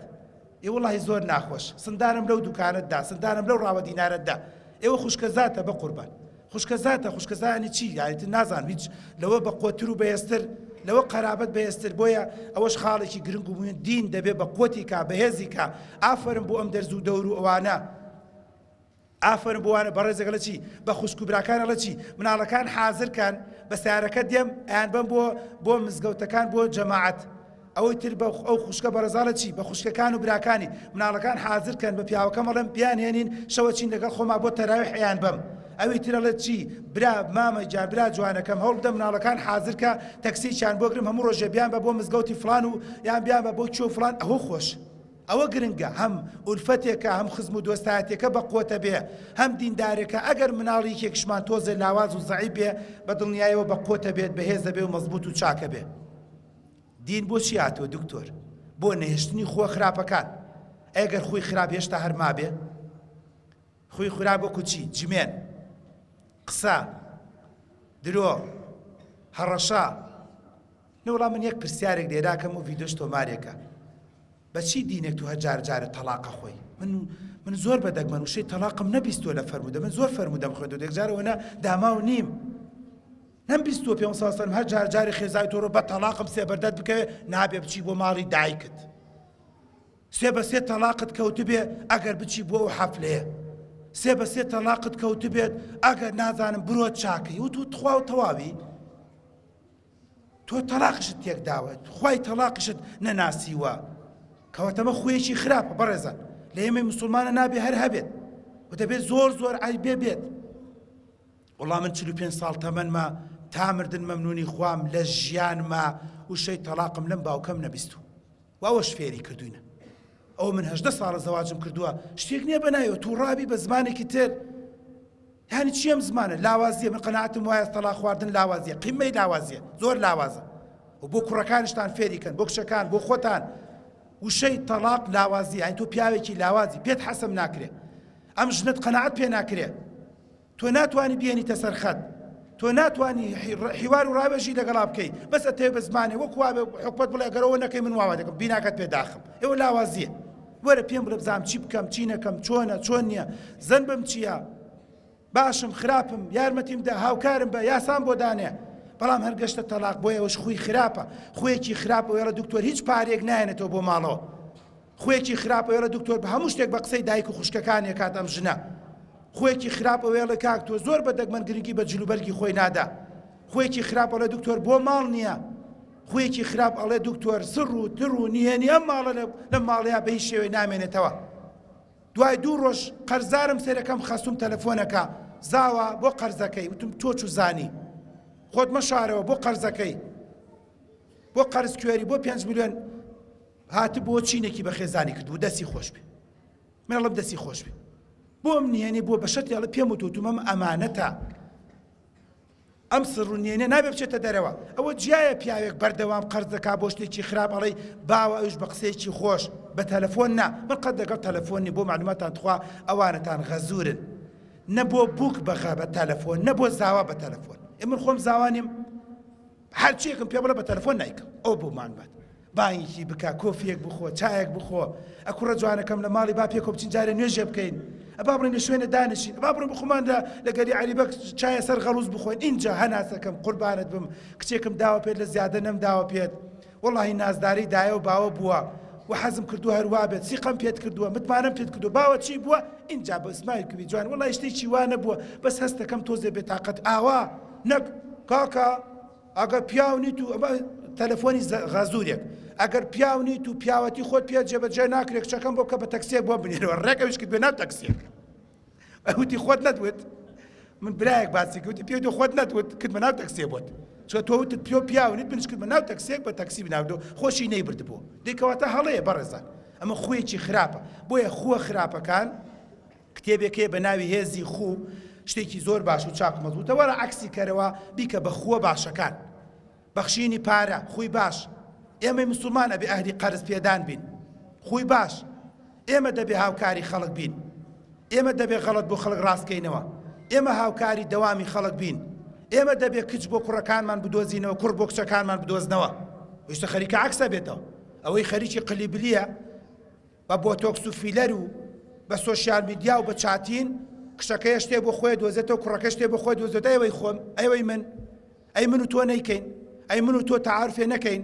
ئێ وەڵاهی زۆر ناخۆش سندانم لەو دوکانەت دا سندانم لەو ڕاوە دینارەت دا ئێوە خوشکەزاتە بەقوربان خوشکەزاتە خوشکەزانی چی یانی تر نازانم هیچ لەوە بە قوتر و بەهێزتر لەوە قەرابەت بەهێزتر بۆیە ئەوەش خاڵێکی گرنگ و مهم دین دەبێ بە قوتی کا بەهێزی کا ئافەرم بۆ ئەم دەرز و دەور و ئەوانە ئافەرم بۆ وانە بەڕێزێک لە چی بە خوشک و براکان لە چی مناڵەکان حازر کان بە سیارەکە دێم ئەیان بەم بۆ بۆ مزگەوتەکان بۆ جەماعەت ئەوەی تر بە ئەو خوشکە بەڕێزاڵە چی بە خوشکەکان و براکانی مناڵەکان حازر کەن بە پیاوەکەم ئەڵێم بیان هێنین شەوە چین لەگەڵ خۆما بۆ تەراویح ئەیان بەم ئەوی تر ئەڵێت چی برا مامە گیان برا جوانەکەم هەوڵ بدە مناڵەکان حازر کە تەکسیکیان بۆ گرم هەموو ڕۆژێ بیان بە بۆ مزگەوتی فڵان و یان بیان بە بۆ کوێ و فڵان ئەوە خۆش ئەوە گرنگە هەم ئولفەتێکە هەم خزم و دۆستایەتێکە بە قوتە بێ هەم دیندارێکە ئەگەر مناڵی یەکێکشمان تۆزێ لاواز و زەعیف بێ بە دڵنیایەوە بە قوتە بێت بەهێزە بێ و مەزبوط و چاکە بێ دین بۆ چی هاتووە دکتۆر؟ بۆ نەهێشتنی خووە خراپەکان. ئەی گەر خووی خراپ هێشتا هەر مابێ؟ خووی خراپ وەکو چی؟ جمێن، قسە، درۆ، هەڕەشە. نەوەڵا من یەک پرسیارێک لێراکەم و ڤیدیۆش تۆمارێکە. بە چی دینێک تو هەر جار جارە تەڵاقە خۆی؟ من من زۆر بە دەگمەن وشەی تەڵاقم نەبیستووە لە فەرموودە من زۆر فەرموودەم خوێندووە یەکجار ئەوەنە داماو نیم. نەم بیستووە پێ ساڵ سەرم هەر جار جارێ خێزای تۆ ڕۆ بە تەڵاقم سێ بەردەت بکەوێ نابێ بچی بۆ ماڵی دایکت سێ بە سێ تەڵاقت کەوتبێ ئەگەر بچی بۆ ئەو حەفلەیە سێ بە سێ تەڵاقت کەوتبێت ئەگەر نازانم برۆ چاکەی وت و تخوا و تەواوی تۆ تەلاقشت تێکداوە خوای تەلاقشت نەناسیوە کەواتەمە خویەکی خراپە بەڕێزان لە ئێمەی مسلمانە نابێ هەر هەبێت و دەبێت زۆر زۆر عیبێ بێت وەڵا من 45 ساڵ تەمەنمە تا مردن مەمنونی خوام لە ژیانما وشەی تەڵاقم لەم باوکەم نەبیستوو و ئەوەش فێری کردوینە ئەو من هەژدە ساڵە زەواجم کردووە شتێک نییە بەنایەوە تووڕابی بە زمانێکی تر یانی چی ئەم زمانە لاوازیە من قەناعەتم وایە تەڵاق خواردن لاوازیە قیمەی لاوازیە زۆر لاوازە و بۆ کوڕەکانیشتان فێری کەن بۆ کچەکان بۆ خۆتان وشەی تەڵاق لاوازی یانی تۆ پیاوێکی لاوازی پێت حەسم ناکرێ ئەم ژنت قەناعەت پێ ناکرێ تۆ ناتوانی بێنیتە سەر خەت تۆ ناتوانی حیوار و ڕاوێژی لەگەڵا بکەی بەس ئەتەوێ بە زمانێ وەک وابێ حکومەت بڵێ ئەگەر ئەوە نەکەی من واوا دەکەم بیناکەت پێ داخم ئێوە لاوازیە وەرە پێم بڵێ بزانم چی بکەم چی نەکەم چۆنە چۆن نییە زەنبم چییە باشم خراپم یارمەتیم دە هاوکارم بە یاسام بۆ دانێ. بەڵام هەر گەشتە تەلاق بۆیە ئەوش خوی خراپە خویەکی خراپە وێڵە دکتۆر هیچ پارێک نایەنێتەوە بۆ ماڵەوە خویەکی خراپە وێڵە دکتۆر بە هەموو شتێک بە قسەی دایک و خوشکەکانی کات ئەم ژنە خویەکی خراپە وێڵە کاک تۆ زۆر بە دەگمەن گرنگی بە جلوبەرگی خۆی نادا خویەکی خراپە لە دکتۆر بۆ ماڵ نییە خویەکی خراپ ئەڵێ دکتۆر سڕ و تر و نهێنی ئەم ماڵە لەم ماڵەیە بە هیچ شێوەی نامێنێتەوە دوای دوو ڕۆژ قەرزارم سەیرەکەم خەسوم تەلەفۆنەکە زاوا بۆ قەرزەکەی وتم تۆ چوزانی خۆت مەشارەوە بۆ قەرزەکەی بۆ قەرز کوێری بۆ 5 میلیۆن هاتبووە چینێکی بە خێزانی کردبوو دەستی خۆش بێ من ئەڵم دەستی خۆش بێ بۆم نهێنی بۆ بە شەرتی ئەڵێ پێم وتوتمەم ئەمانەتە ئەم سڕ و نهێنیە نابێ بچێتە دەرەوە ئەوە جیایە پیاوێک بەردەوام قەرز دەکا بۆ شتێکی خراپ ئەڵێی باوە ئەویش بە قسەیەکی خۆش بە تەلەفۆن نا من قەت لەگەڵ تەلەفۆن نیم بۆ معلوماتان تخوا ئەوانەتان غەزورن نە بۆ بووک بەغە بە تەلەفۆن نە بۆ زاوا بە تەلەفۆن ئێ من خۆم زاوا نیم هەرچیەکم پێ بڵێ بە تەلەفۆن نایکەم ئەو بۆ معلومات بانگێکی بکە، کۆفییەک بخۆ، چایەک بخۆ، ئە کوڕە جوانەکەم لە ماڵی با پێکەوە بچین جارێ نوێژێ بکەین، ئە با بڕۆین لە شوێنێ دانیشین، ئە با بڕۆین بخۆمان لە لە گەلی عەلی بەگ چایە سەر غەڵوز بخۆین، ئینجا هەناسەکەم قوربانت بم کچێکم داوە پێت لە زیادە نەمداوە پێت، وەڵاهی نازداری دایە و باوە بووە و حەزم کردووە هەر وا بێت، سیقەم پێت کردووە، متمانەم پێت کردووە، باوە چی بووە؟ ئینجا بە سمایل کوی جوان وەڵاهی شتێکی وا نەبووە بەس هەستەکەم تۆزێ بێتاقەت ئاوا نەک کاکە ئەگەر پیاو نیت و ئەمە تەلەفۆنی غەزورێک ئەگەر پیاو نیت و پیاوەتی خۆت پێ جێبەجێ ناکرێت کچەکەم بۆ بکە بە تەکسیەک بۆ بنێرەوە ڕێک ئەویش کرد بێ ناو تەکسیەک ئەوتی خۆت نەتوت من برایەک باسی گوتی پێ تۆ خۆت نەتوت کردمە ناو تەکسیە بۆت چۆ تۆ وتت پیۆ پیاو نیت منش کردمە ناو تەکسیەک بە تەکسی بناردۆ خۆشی نەیبردبوو دەیکەواتە هەڵەیە بەڕێزان ئەمە خویەکی خراپە بۆیە خووە خراپەکان کتێبێک هەیە بە ناوی هێزی خوو شتێکی زۆر باش و چاک و مەزبوتە وەرە عەکسی کەرەوە بیکە بە خووە باشەکان بەخشینی پارە خووی باش ئێمەی مسوڵمان ئەبێ ئەهلی قەرز پێدان بین خووی باش ئێمە دەبێ هاوکاری خەڵک بین ئێمە دەبێ غەڵەت بۆ خەڵک ڕاستکەینەوە ئێمە هاوکاری دەوامی خەڵک بین ئێمە دەبێ کچ بۆ کوڕەکانمان بدۆزینەوە کوڕ بۆ کچەکانمان بدۆزنەوە ئێستا خەریکە عەکسە بێتەوە ئەوەی خەریکی قلیبلیە بە بۆتۆکس و فیلەر و بە سۆشیال میدیا و بە chatting کچەکەیە شتێ بۆ خۆی دۆزێتەوە کوڕەکە شتێ بۆ خۆی دۆزێتەوە ئەوەی خۆم ئەوەی من ئەی من و تۆ نەیکەین ئەی من و تۆ تەعارفێ نەکەین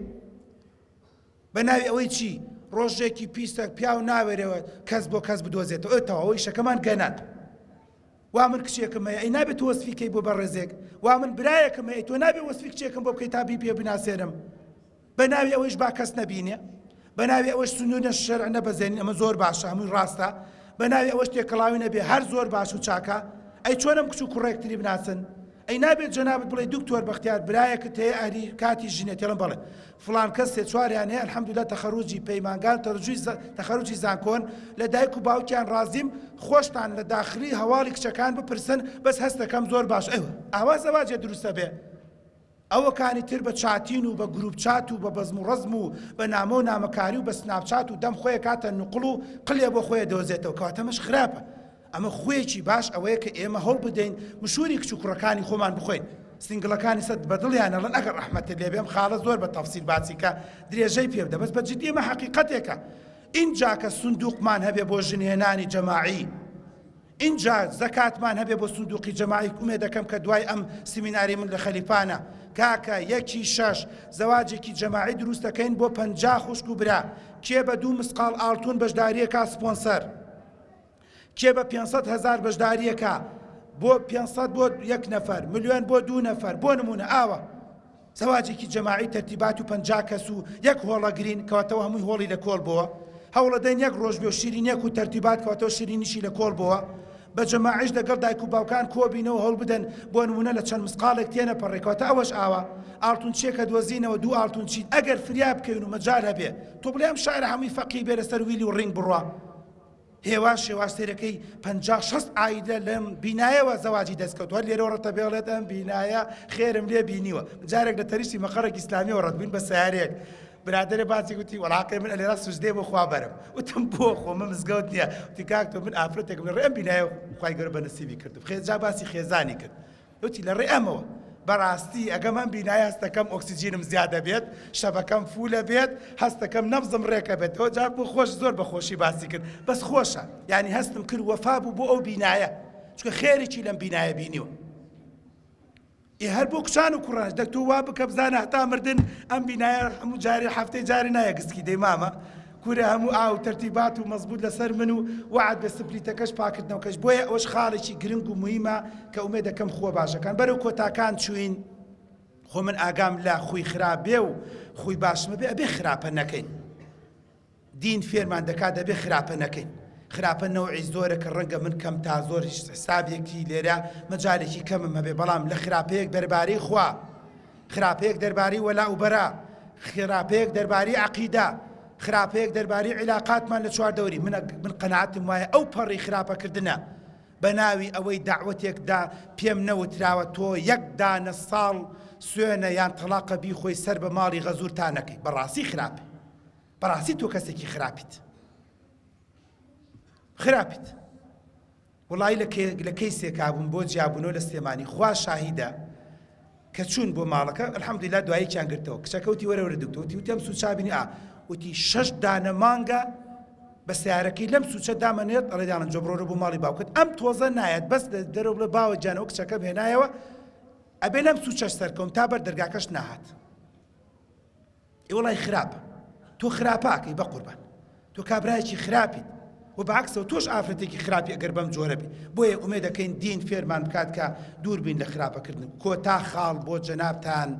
بە ناوی ئەوەی چی ڕۆژێکی پیسە پیاو ناوێرەوە کەس بۆ کەس بدۆزێتەوە ئەو تەواوەی شەکەمان گەنات وا من کچێکم هەیە ئەی نابێت وەسفی کەی بۆ بەڕێزێک وا من برایەکم هەیە تۆ نابێ وەسفی کچێکم بۆ بکەی تا بی پێ بناسێنم بە ناوی ئەوەیش با کەس نەبینێ، بە ناوی ئەوەش سنوور شەرع نەبەزێنین، ئەمە زۆر باشە، هەمووی ڕاستە، بە ناوی ئەوەش تێکەڵاوی نەبێ، هەر زۆر باش و چاکە، ئەی چۆن ئەم کچ و کوڕە یەکتری بناسن؟ ئەی نابێت جەنابت بڵێی دکتۆر بەختیار برایەکت هەیە ئەهلی کاتی ژنێتی؟ ئەڵێم بەڵێ. فڵان کەس سێ چواریان هەیە الحمدللە تەخەروجی پەیمانگان تەرجوی تەخەروجی زانکۆن لە دایک و باوکیان ڕازیم خۆشتان لە داخلی هەواڵی کچەکان بپرسن بەس هەستەکەم زۆر باش ئەیوە ئاوا زەواجێ دروستە بێ ئەوەکانی تر بە chatting و بە group chat و بە بەزم و ڕەزم و بە نامە و نامەکاری و بە سناپچات و دەم خۆی ئەکاتە نوقڵ و قلێ بۆ خۆی ئەدۆزێتەوە کەواتە ئەمەش خراپە ئەمە خوویەکی باش ئەوەیە کە ئێمە هەوڵ بدەین مشوری کچ و کوڕەکانی خۆمان بخۆین single ەکانی سەد بە دڵیان ئەڵێن ئەگەر ڕەحمەتت لێ بێ ئەم خاڵە زۆر بە تەفسیل باسی کە درێژەی پێ بدە بەس بە جدی ئەمە حەقیقەتێکە ئینجا کە سندوقمان هەبێ بۆ ژنهێنانی جەماعی ئینجا زەکاتمان هەبێ بۆ سندوقی جەماعی ئومێدەکەم کە دوای ئەم سیمیناری من لە خەلیفانە کاکە یەکی شەش زەواجێکی جەماعی دروست دەکەین بۆ 50 خوشک و برا کێ بە دوو مسقاڵ ئاڵتون بەشداریەکا سپۆنسەر کێ بە 500 هەزار بەشداریەکا بۆ 500 بۆ یەک نەفەر ملیۆن بۆ دوو نەفەر بۆ نمونە ئاوە زەواجێکی جەماعی تەرتیبات و 50 کەس و یەک هۆڵەگرین کەواتەوە هەمووی هۆڵی لە کۆڵ بۆوە هەوڵەدەین یەک ڕۆژ بێ و شیرینیەک و تەرتیبات کەواتەوە شیرینیشی لە کۆڵ بۆوە بە جەماعیش لەگەڵ دایک و باوکان کۆبینەوە هەوڵبدەن بۆ نمونە لە چەند مسقاڵێک تێنەپەڕێ کەواتە ئەوەش ئاوا ئاڵتونچیەکە دۆزینەوە دوو ئاڵتونچی ئەگەر فریا بکەوین و مەجال هەبێ تۆ بڵێ ئەم شارە هەمووی فەقیر بێ لەسەر ویلی و ڕینگ بڕوا هێواش هێواش سەیرەکەی 50 60 عایلە لەم بینایەوە زەواجی دەستکەوت هەر لێرەوە ڕەتە بێڵێت ئەم بینایە خێرم لێ بینیوە جارێک لە تەریشتی مەقەڕێکی ئیسلامیەوە ڕەت بووین بە سیارەیەک برادەرێ باسی گوتی وەڵاقێ من ئەلێرا سوجدەی بۆ خوا بەرم وتم بۆ خۆ من مزگەوت نییە وتی کاک تۆ من ئافرەتێکم لە ڕێ ئەم بینایە خوای گەورە بە نسیبی کردم خێزا باسی خێزانی کرد وتی لە ڕێ ئەمەوە بەڕاستی ئەگەم ئەم بینایە هەستەکەم ئۆکسجینم زیادە بێت شەبەکەم فولە بێت هەستەکەم نەبزم ڕێکە بێتەوە جا بۆ خۆش زۆر بە خۆشی باسی کرد بەس خۆشە یعنی هەستم کرد وەفا بوو بۆ ئەو بینایە چونکە خێرێکی لەم بینایە بینیوە. ئێ هەر بۆ کچان و کوڕانش دەک تۆ وا بکە بزانە هەتا مردن ئەم بینایە هەموو جارێ هەفتەی جارێ نایە گسکی دەی مامە کورە هەموو ئاو تەرتیبات و مەزبوط لەسەر من و وەعد بە سپلیتەکەش پاکردنەوەکەش بۆیە ئەوەش خاڵێکی گرنگ و موهیمە کە ئومێد دەکەم خووە باشەکان بەرەو کۆتاکان چوین خۆ من ئاگام لە خوی خراپ بێ و خوی باشمە بێ ئەبێ خراپە نەکەین دین فێرمان دەکات دەبێ خراپە نەکەین. خراپە نەوعی زۆرە کە ڕەنگە من کەم تا زۆر هیچ حسابێکی لێرە مەجالێکی کەمم هەبێ بەڵام لە خراپەیەک دەربارەی خوا خراپەیەک دەربارەی وەلا و بەرا خراپەیەک دەربارەی عەقیدە خراپەیەک دەربارەی عیلاقاتمان لە چواردەوری من من قەناعەتم وایە ئەو پەڕی خراپەکردنە بە ناوی ئەوەی دەعوەتێک دا پێم نەوتراوە تۆ یەک دانە ساڵ سوێنە یان تەڵاقە بیخۆی سەر بە ماڵی غەزور تا نەکەی بەڕاستی خراپە بەڕاستی تۆ کەسێکی خراپیت خراپیت وڵی لە کەیسێکا بووم بۆ جیابوونەوە لە سلێمانی خوا شاهیدە کە چوون بۆ ماڵەکە الحەمدلله دوایەکیان گرتەوە کچەکە وتی وەرە وەرە دکتۆر وتی وتم سوچابینی ئا وتی شەش دانە مانگە بە سیارەکەی لەم سوچە دامەنێت ئەڵێ داڵن جۆ بڕۆرە بۆ ماڵی باوکت ئەم تۆزە نایەت بەس لە دەرەوە بڵێ باوە گیانەوە کچەکەم هێنایەوە ئەبێ لەم سوچەش سەرکەوم تا بەر دەرگاکەش ناهات ئێ وەڵای خراپە تۆ خراپاکەی بەقوربان تۆ کابرایەکی خراپیت و بەعکسەوە تۆش ئافرەتێکی خراپی ئەگەر بەم جۆرە بی بۆیە ئومێ دەکەین دین فێرمان بکات کە دوور بین لە خراپەکردن کۆتا خاڵ بۆ جەنابتان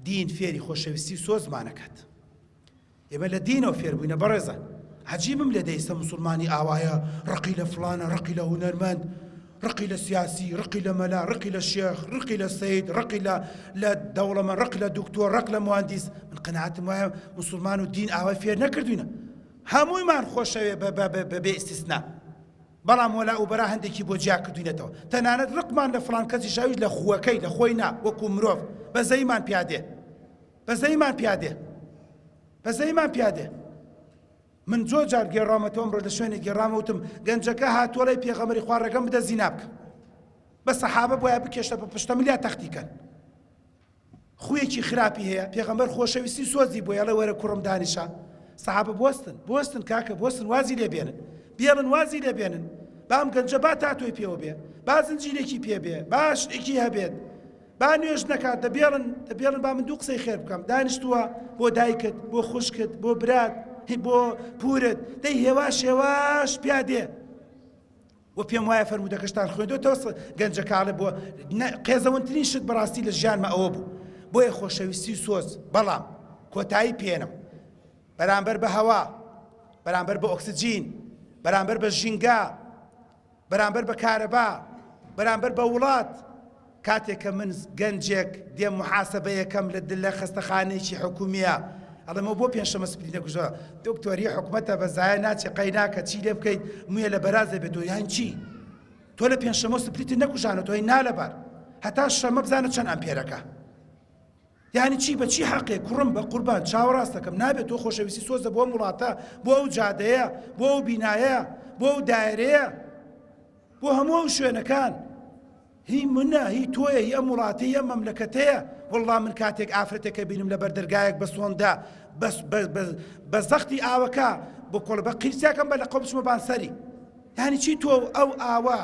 دین فێری خۆشەویستی و سۆزمانەکات ئێمە لە دینەوە فێر بووینە بەڕێزان عجیبم لێ دەیستە مسلمانی ئاوایە ڕقی لە فلانە ڕقی لە هونەرمەند ڕقی لە سیاسی، ڕقی لە مەلا، ڕقی لە شێخ، ڕقی لە سەید، ڕقی لە لە دەوڵەمەند، ڕق لە دکتۆر، ڕق لە موهەندیس. من قەناعەتم وایە موسڵمان و دین ئاوای فێر نەکردوینە. هەموویمان خۆشەوێ بە بە بە بێ ئیستیسنا. بەڵام وەلا و بەرا هەندێکی بۆ جیا کردوینەتەوە. تەنانەت ڕقمان لە فڵان کەسیش ئەویش لە خووەکەی، لە خۆی نا، وەکوو مرۆڤ. بەزەییمان پیا دێ. بەزەییمان پیا دێ. بەزەییمان پیا دێ. من زۆر جار گێڕاومەتەوە ئەمڕۆ لە شوێنێک گێڕامە وتم گەنجەکە هاتووە ڵێ پێغەمبەری خوا ڕێگەم بدە زینا بکەم بە سەحابە بۆیە بکێشتە بە پشتە ملیا تەختی کەن خویەکی خراپی هەیە پێغەمبەر خۆشەویستی سۆزی بۆ یاڵێ وەرە کوڕم دانیشە سەحابە بوەستن بوەستن کاکە بوەستن وازی لێ بێنن بێڵن وازی لێ بێنن بام گەنجە با تاتۆی پێوە بێ با زنجیرێکی پێ بێ با شتێکی هەبێت با نوێژ نەکات دە بێڵن دە بێڵن با من دوو قسەی خێر بکەم دانیشتووە بۆ دایکت بۆ خوشکت بۆ برات هی بۆ پورت دەی هێواش هێواش پیا دێ و پێم وایە فەرموودەکەشتان خوێندۆتەوە گەنجەکاڵێ بۆ قێزەونترین شت بەڕاستی لە ژیانمە ئەوە بوو بۆیە خۆشەویستی و سۆز بەڵام کۆتایی پێنم بەرامبەر بە هەوا بەرامبەر بە ئۆکسجین بەرامبەر بە ژینگە بەرامبەر بە کارەبا، بەرامبەر بە وڵات، کاتێک کە من گەنجێک دێم محاسەبەیەکەم لە لە خەستەخانەیەکی حکومیە ئەڵێم ئەو بۆ پێنجشەمە سپری نەکوژە دکتۆری حکومەتە بە زایە ناچێ قەی ناکە چی لێ بکەیت مویە لە بەراز دەبێت تۆ یان چی تۆ لە پێنجشەمە سپریت نەکوژانە تۆی نالەبار هەتا شەمە بزانە چەند ئەمپێرەکە یانی چی بە چی حەقێک کوڕم بە قوربان چاوە ڕاستەکەم نابێت تۆ خۆشەویستی سۆزە بۆ ئەم وڵاتە بۆ ئەو جادەیە بۆ ئەو بینایە بۆ ئەو دایرەیە بۆ هەموو ئەو شوێنەکان هی منە هی تۆیە هی ئەم وڵاتی ئەم مەملەکەتەیە وەڵڵا من کاتێک ئافرەتێکە بینم لە بەردەرگایەک بە سۆندا بەس بە زەختی ئاوەکە بۆ کۆڵ بە قیرسیاکەم بە لە قۆ بچمە بان سەری یانی چی تۆ و ئەو ئاوە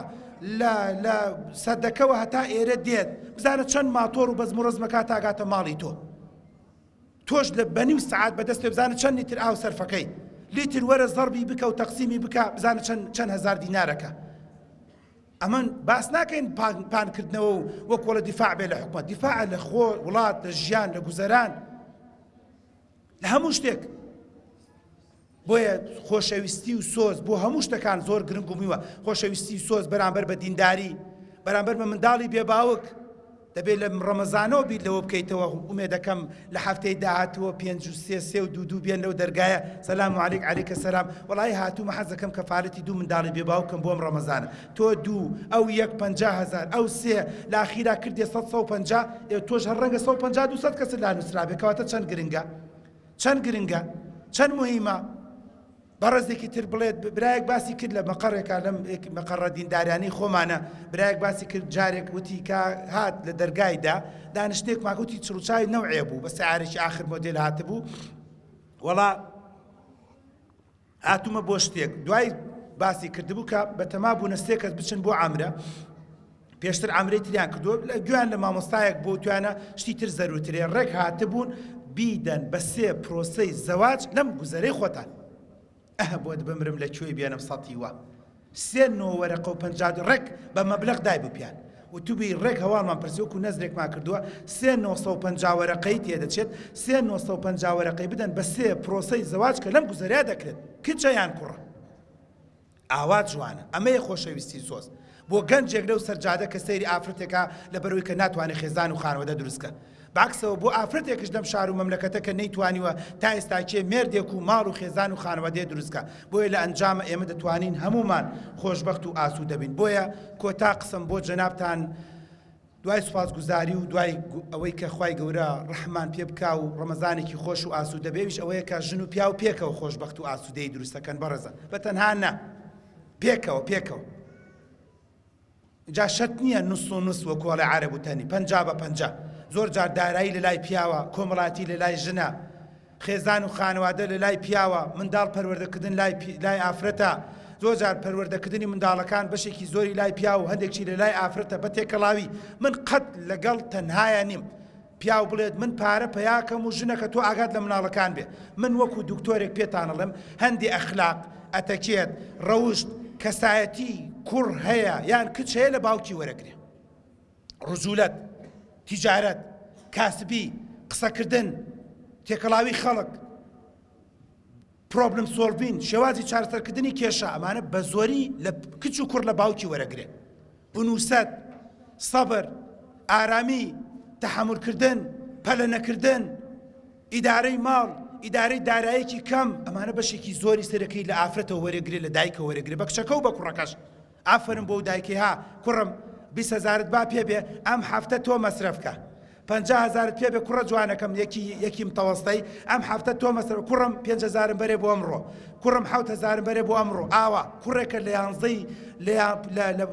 لە لە سەدەکەوە هەتا ئێرە دێت بزانە چەند ماتۆر و بەزم و ڕەزمەکە تاگاتە ماڵی تۆ تۆش لە بەنیو سعات بەدەستێ بزانە چەند لیتر ئاو سەرفەکەی لیتر وەرە زەربی بکە و تەقسیمی بکە بزانە چەند چەند هەزار دینارەکە ئەمن باس ناکەین پانکردنەوە و وەکۆڵە دیفاع بێ لە حکومەت دیفاع لە خۆ وڵات لە ژیان لە گوزەران لە هەموو شتێک بۆیە خۆشەویستی و سۆز بۆ هەموو شتەکان زۆر گرنگ و مویمە، خۆشەویستی و سۆز بەرامبەر بە دینداری، بەرامبەر بە منداڵی بێ باوک، دەبێت لە ڕەمەزانەوە بیر لەوە بکەیتەوە، ئومێدەکەم لە هەفتەی داهاتووە پێنج و سێ سێ و دوو دوو بێن لەو دەرگایە، سەلام علیک علیک سەلام، وەڵایی هاتوومە حەز دەکەم کەفالەتی دوو منداڵی بێ باوکم بۆ ئەم ڕەمەزانە، تۆ دوو، ئەو یەک 50 هەزار، ئەو سێ، لە ئاخیرا کردیە سەد 150، ئێ تۆش هەر ڕەنگە 150 200 کەست لا نووسرابێ، کەواتە چەند گرنگە؟ چەند گرنگە چەند موهیمە بەڕێزێکی تر بڵێت برایەک باسی کرد لە مەقەڕێکا لەم مەقەڕە دیندارانەی خۆمانە برایەک باسی کرد جارێک وتی کە هات لە دەرگایدا دانیشتێکمان وتی چڕوچای نەوعێ بوو بە سەیارێکی ئاخر مۆدێل هاتبوو وەڵا هاتوومە بۆ شتێک دوای باسی کردبوو کە بەتەما بوونە سێ کەس بچن بۆ عامرە. پێشتر عەمرەی تریان کردووە لە گوێیان لە مامۆستایەک بۆ توانە شتی تر زەروترێ ڕێک هاتبوون بیدەن بە سێ پرۆسەی زەواج لەم گوزەرەی خۆتان ئەه بۆت بمرم لە کوێی بێنم سەتی وە سێ نۆ وەرەقە و 50 ڕێک بە مەبلەغ دای بوو پیان وتوبی ڕێک هەواڵمان پرسی وەکو نەزرێکمان کردووە سێ 950 وەرەقەی تێدەچێت سێ 950 وەرەقەی بدەن بە سێ پرۆسەی زەواج کە لەم گوزەرەیە دەکرێت کچە یان کوڕە ئاوا جوانە ئەمەیە خۆشەویستی سۆز بۆ گەنجێک لەو سەر جادە کە سەیری ئافرەتێکا لەبەرئەوەی کە ناتوانێ خێزان و خانەوەدە دروست کە بەعەکسەوە بۆ ئافرەتێکش لەم شار و مەملەکەتە کە نەیتوانیوە تا ئێستاکێ مێردێک و ماڵ و خێزان و خانەوادەیە دروست کە بۆیە لە ئەنجامە ئێمە دەتوانین هەموومان خۆشبەخت و ئاسوودە بین بۆیە کۆتا قسەم بۆ جەنابتان دوای سوپاسگوزاری و دوای ئەوەی کە خوای گەورە ڕەحممان پێ بکا و ڕەمەزانێکی خۆش و ئاسوودە بێ ئەویش ئەوەیە کە ژن و پیاو پێکەوە خۆشبەخت و ئاسوودەیی دروست دەکەن بەڕێزان بە تەنها نا پێکەوە پێکەوە جا شەرت نییە نوس و نوس وەکو ئەڵێ عەرەب و تەنی 50 بە 50 زۆر جار دارایی لە لای پیاوە کۆمەڵاتی لە لای ژنە خێزان و خانەوادە لە لای پیاوە، منداڵ پەروەردەکردن لای لای ئافرەتە، زۆر جار پەروەردەکردنی منداڵەکان بەشێکی زۆری لای پیاو و هەندێکشی لە لای ئافرەتە بە تێکەڵاوی، من قەت لەگەڵ تەنهایا نیم پیاو بڵێت من پارە پەیاکەم و ژنەکە تۆ ئاگات لە مناڵەکان بێ، من وەکو دکتۆرێک پێتان ئەڵێم هەندێ ئەخلاق، ئەتەکێت، ڕەوشت، کەسایەتی کوڕ هەیە یان کچ هەیە لە باوکی وەرەگرێ. ڕجولەت، تیجارەت، کاسبی، قسەکردن، تێکەڵاوی خەڵک، problem solving، شێوازی چارەسەرکردنی کێشە، ئەمانە بە زۆری لە کچ و کوڕ لە باوکی وەرەگرێ. ئونوسەت، سەبر، ئارامی، تەحەمولکردن، پەلە نەکردن، ئیدارەی ماڵ، ئیدارەی دارایەکی کەم، ئەمانە بەشێکی زۆری سەرەکەی لە ئافرەتەوە وەرەگرێ، لە دایکەوە وەرەگرێ، بە کچەکە و بە کوڕەکەش. ئافەرم بۆ دایکی ها کوڕم 20 هەزارت با پێ بێ ئەم هەفتە تۆ مەسرەف کە 50 هەزارت پێ بێ کوڕە جوانەکەم یەکی یەکی متەوەستەی ئەم هەفتە تۆ مەسرەف کوڕم پێنج هەزارم بەرێ بۆ ئەمڕۆ کوڕم حەوت هەزارم بەرێ بۆ ئەمڕۆ ئاوا کوڕێکە لە یانزەی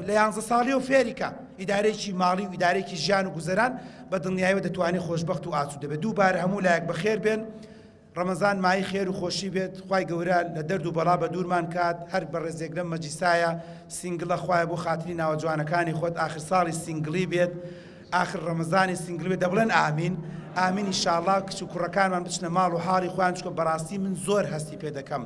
لە یانزە ساڵی و فێریکە ئیدارێکی ماڵی و ئیدارێکی ژیان و گوزەران بە دڵنیایەوە دەتوانێت خۆشبەخت و ئاسوودە بێت دووبارە هەموو لایەک بەخێر بێن ڕەمەزان مایەی خێر و خۆشی بێت خوای گەورە لە دەرد و بەڵا بەدوورمان کات هەر بەڕێزێک لەم مەجلیسایە single ە خوایە بۆ خاتری ناوە جوانەکانی خۆت ئاخر ساڵی single ی بێت ئاخر ڕەمەزانی single ی بێت دەبڵێن ئامین ئامین ئیشاڵا کچ و کوڕەکانمان بچنە ماڵ و حاڵی خۆیان چکە بەڕاستی من زۆر هەستی پێ دەکەم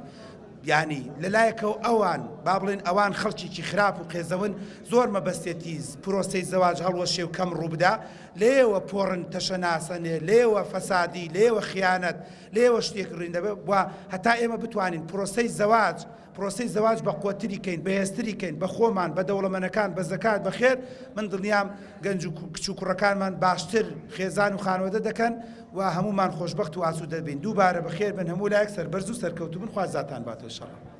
یانی لەلایەکەوە ئەوان با بڵێن ئەوان خەڵکێکی خراپ و قێزەون زۆر مەبەستێتی پرۆسەی زەواج هەڵوەشێ و کەم ڕووبدا لێیەوە پۆڕن تەشە ناسەنێ، لێیەوە فەسادی، لێیەوە خیانەت، لێیەوە شتێک ڕوین دەبێ و هەتا ئێمە بتوانین پرۆسەی زەواج، پرۆسەی زەواج بە قوەتری کەین، بەهێزتری کەین، بە خۆمان، بە دەوڵەمەنەکان، بە زەکات، بە خێر، من دڵنیام گەنج و کچ و کوڕەکانمان باشتر خێزان و خانەوەدە دەکەن و هەموومان خۆشبەخت و ئاسوودە بین. دووبارە بەخێر بن هەموو لایەک سەربەرز و سەرکەوتوو بن خوا زاتان باتەوە ئیشەڵا.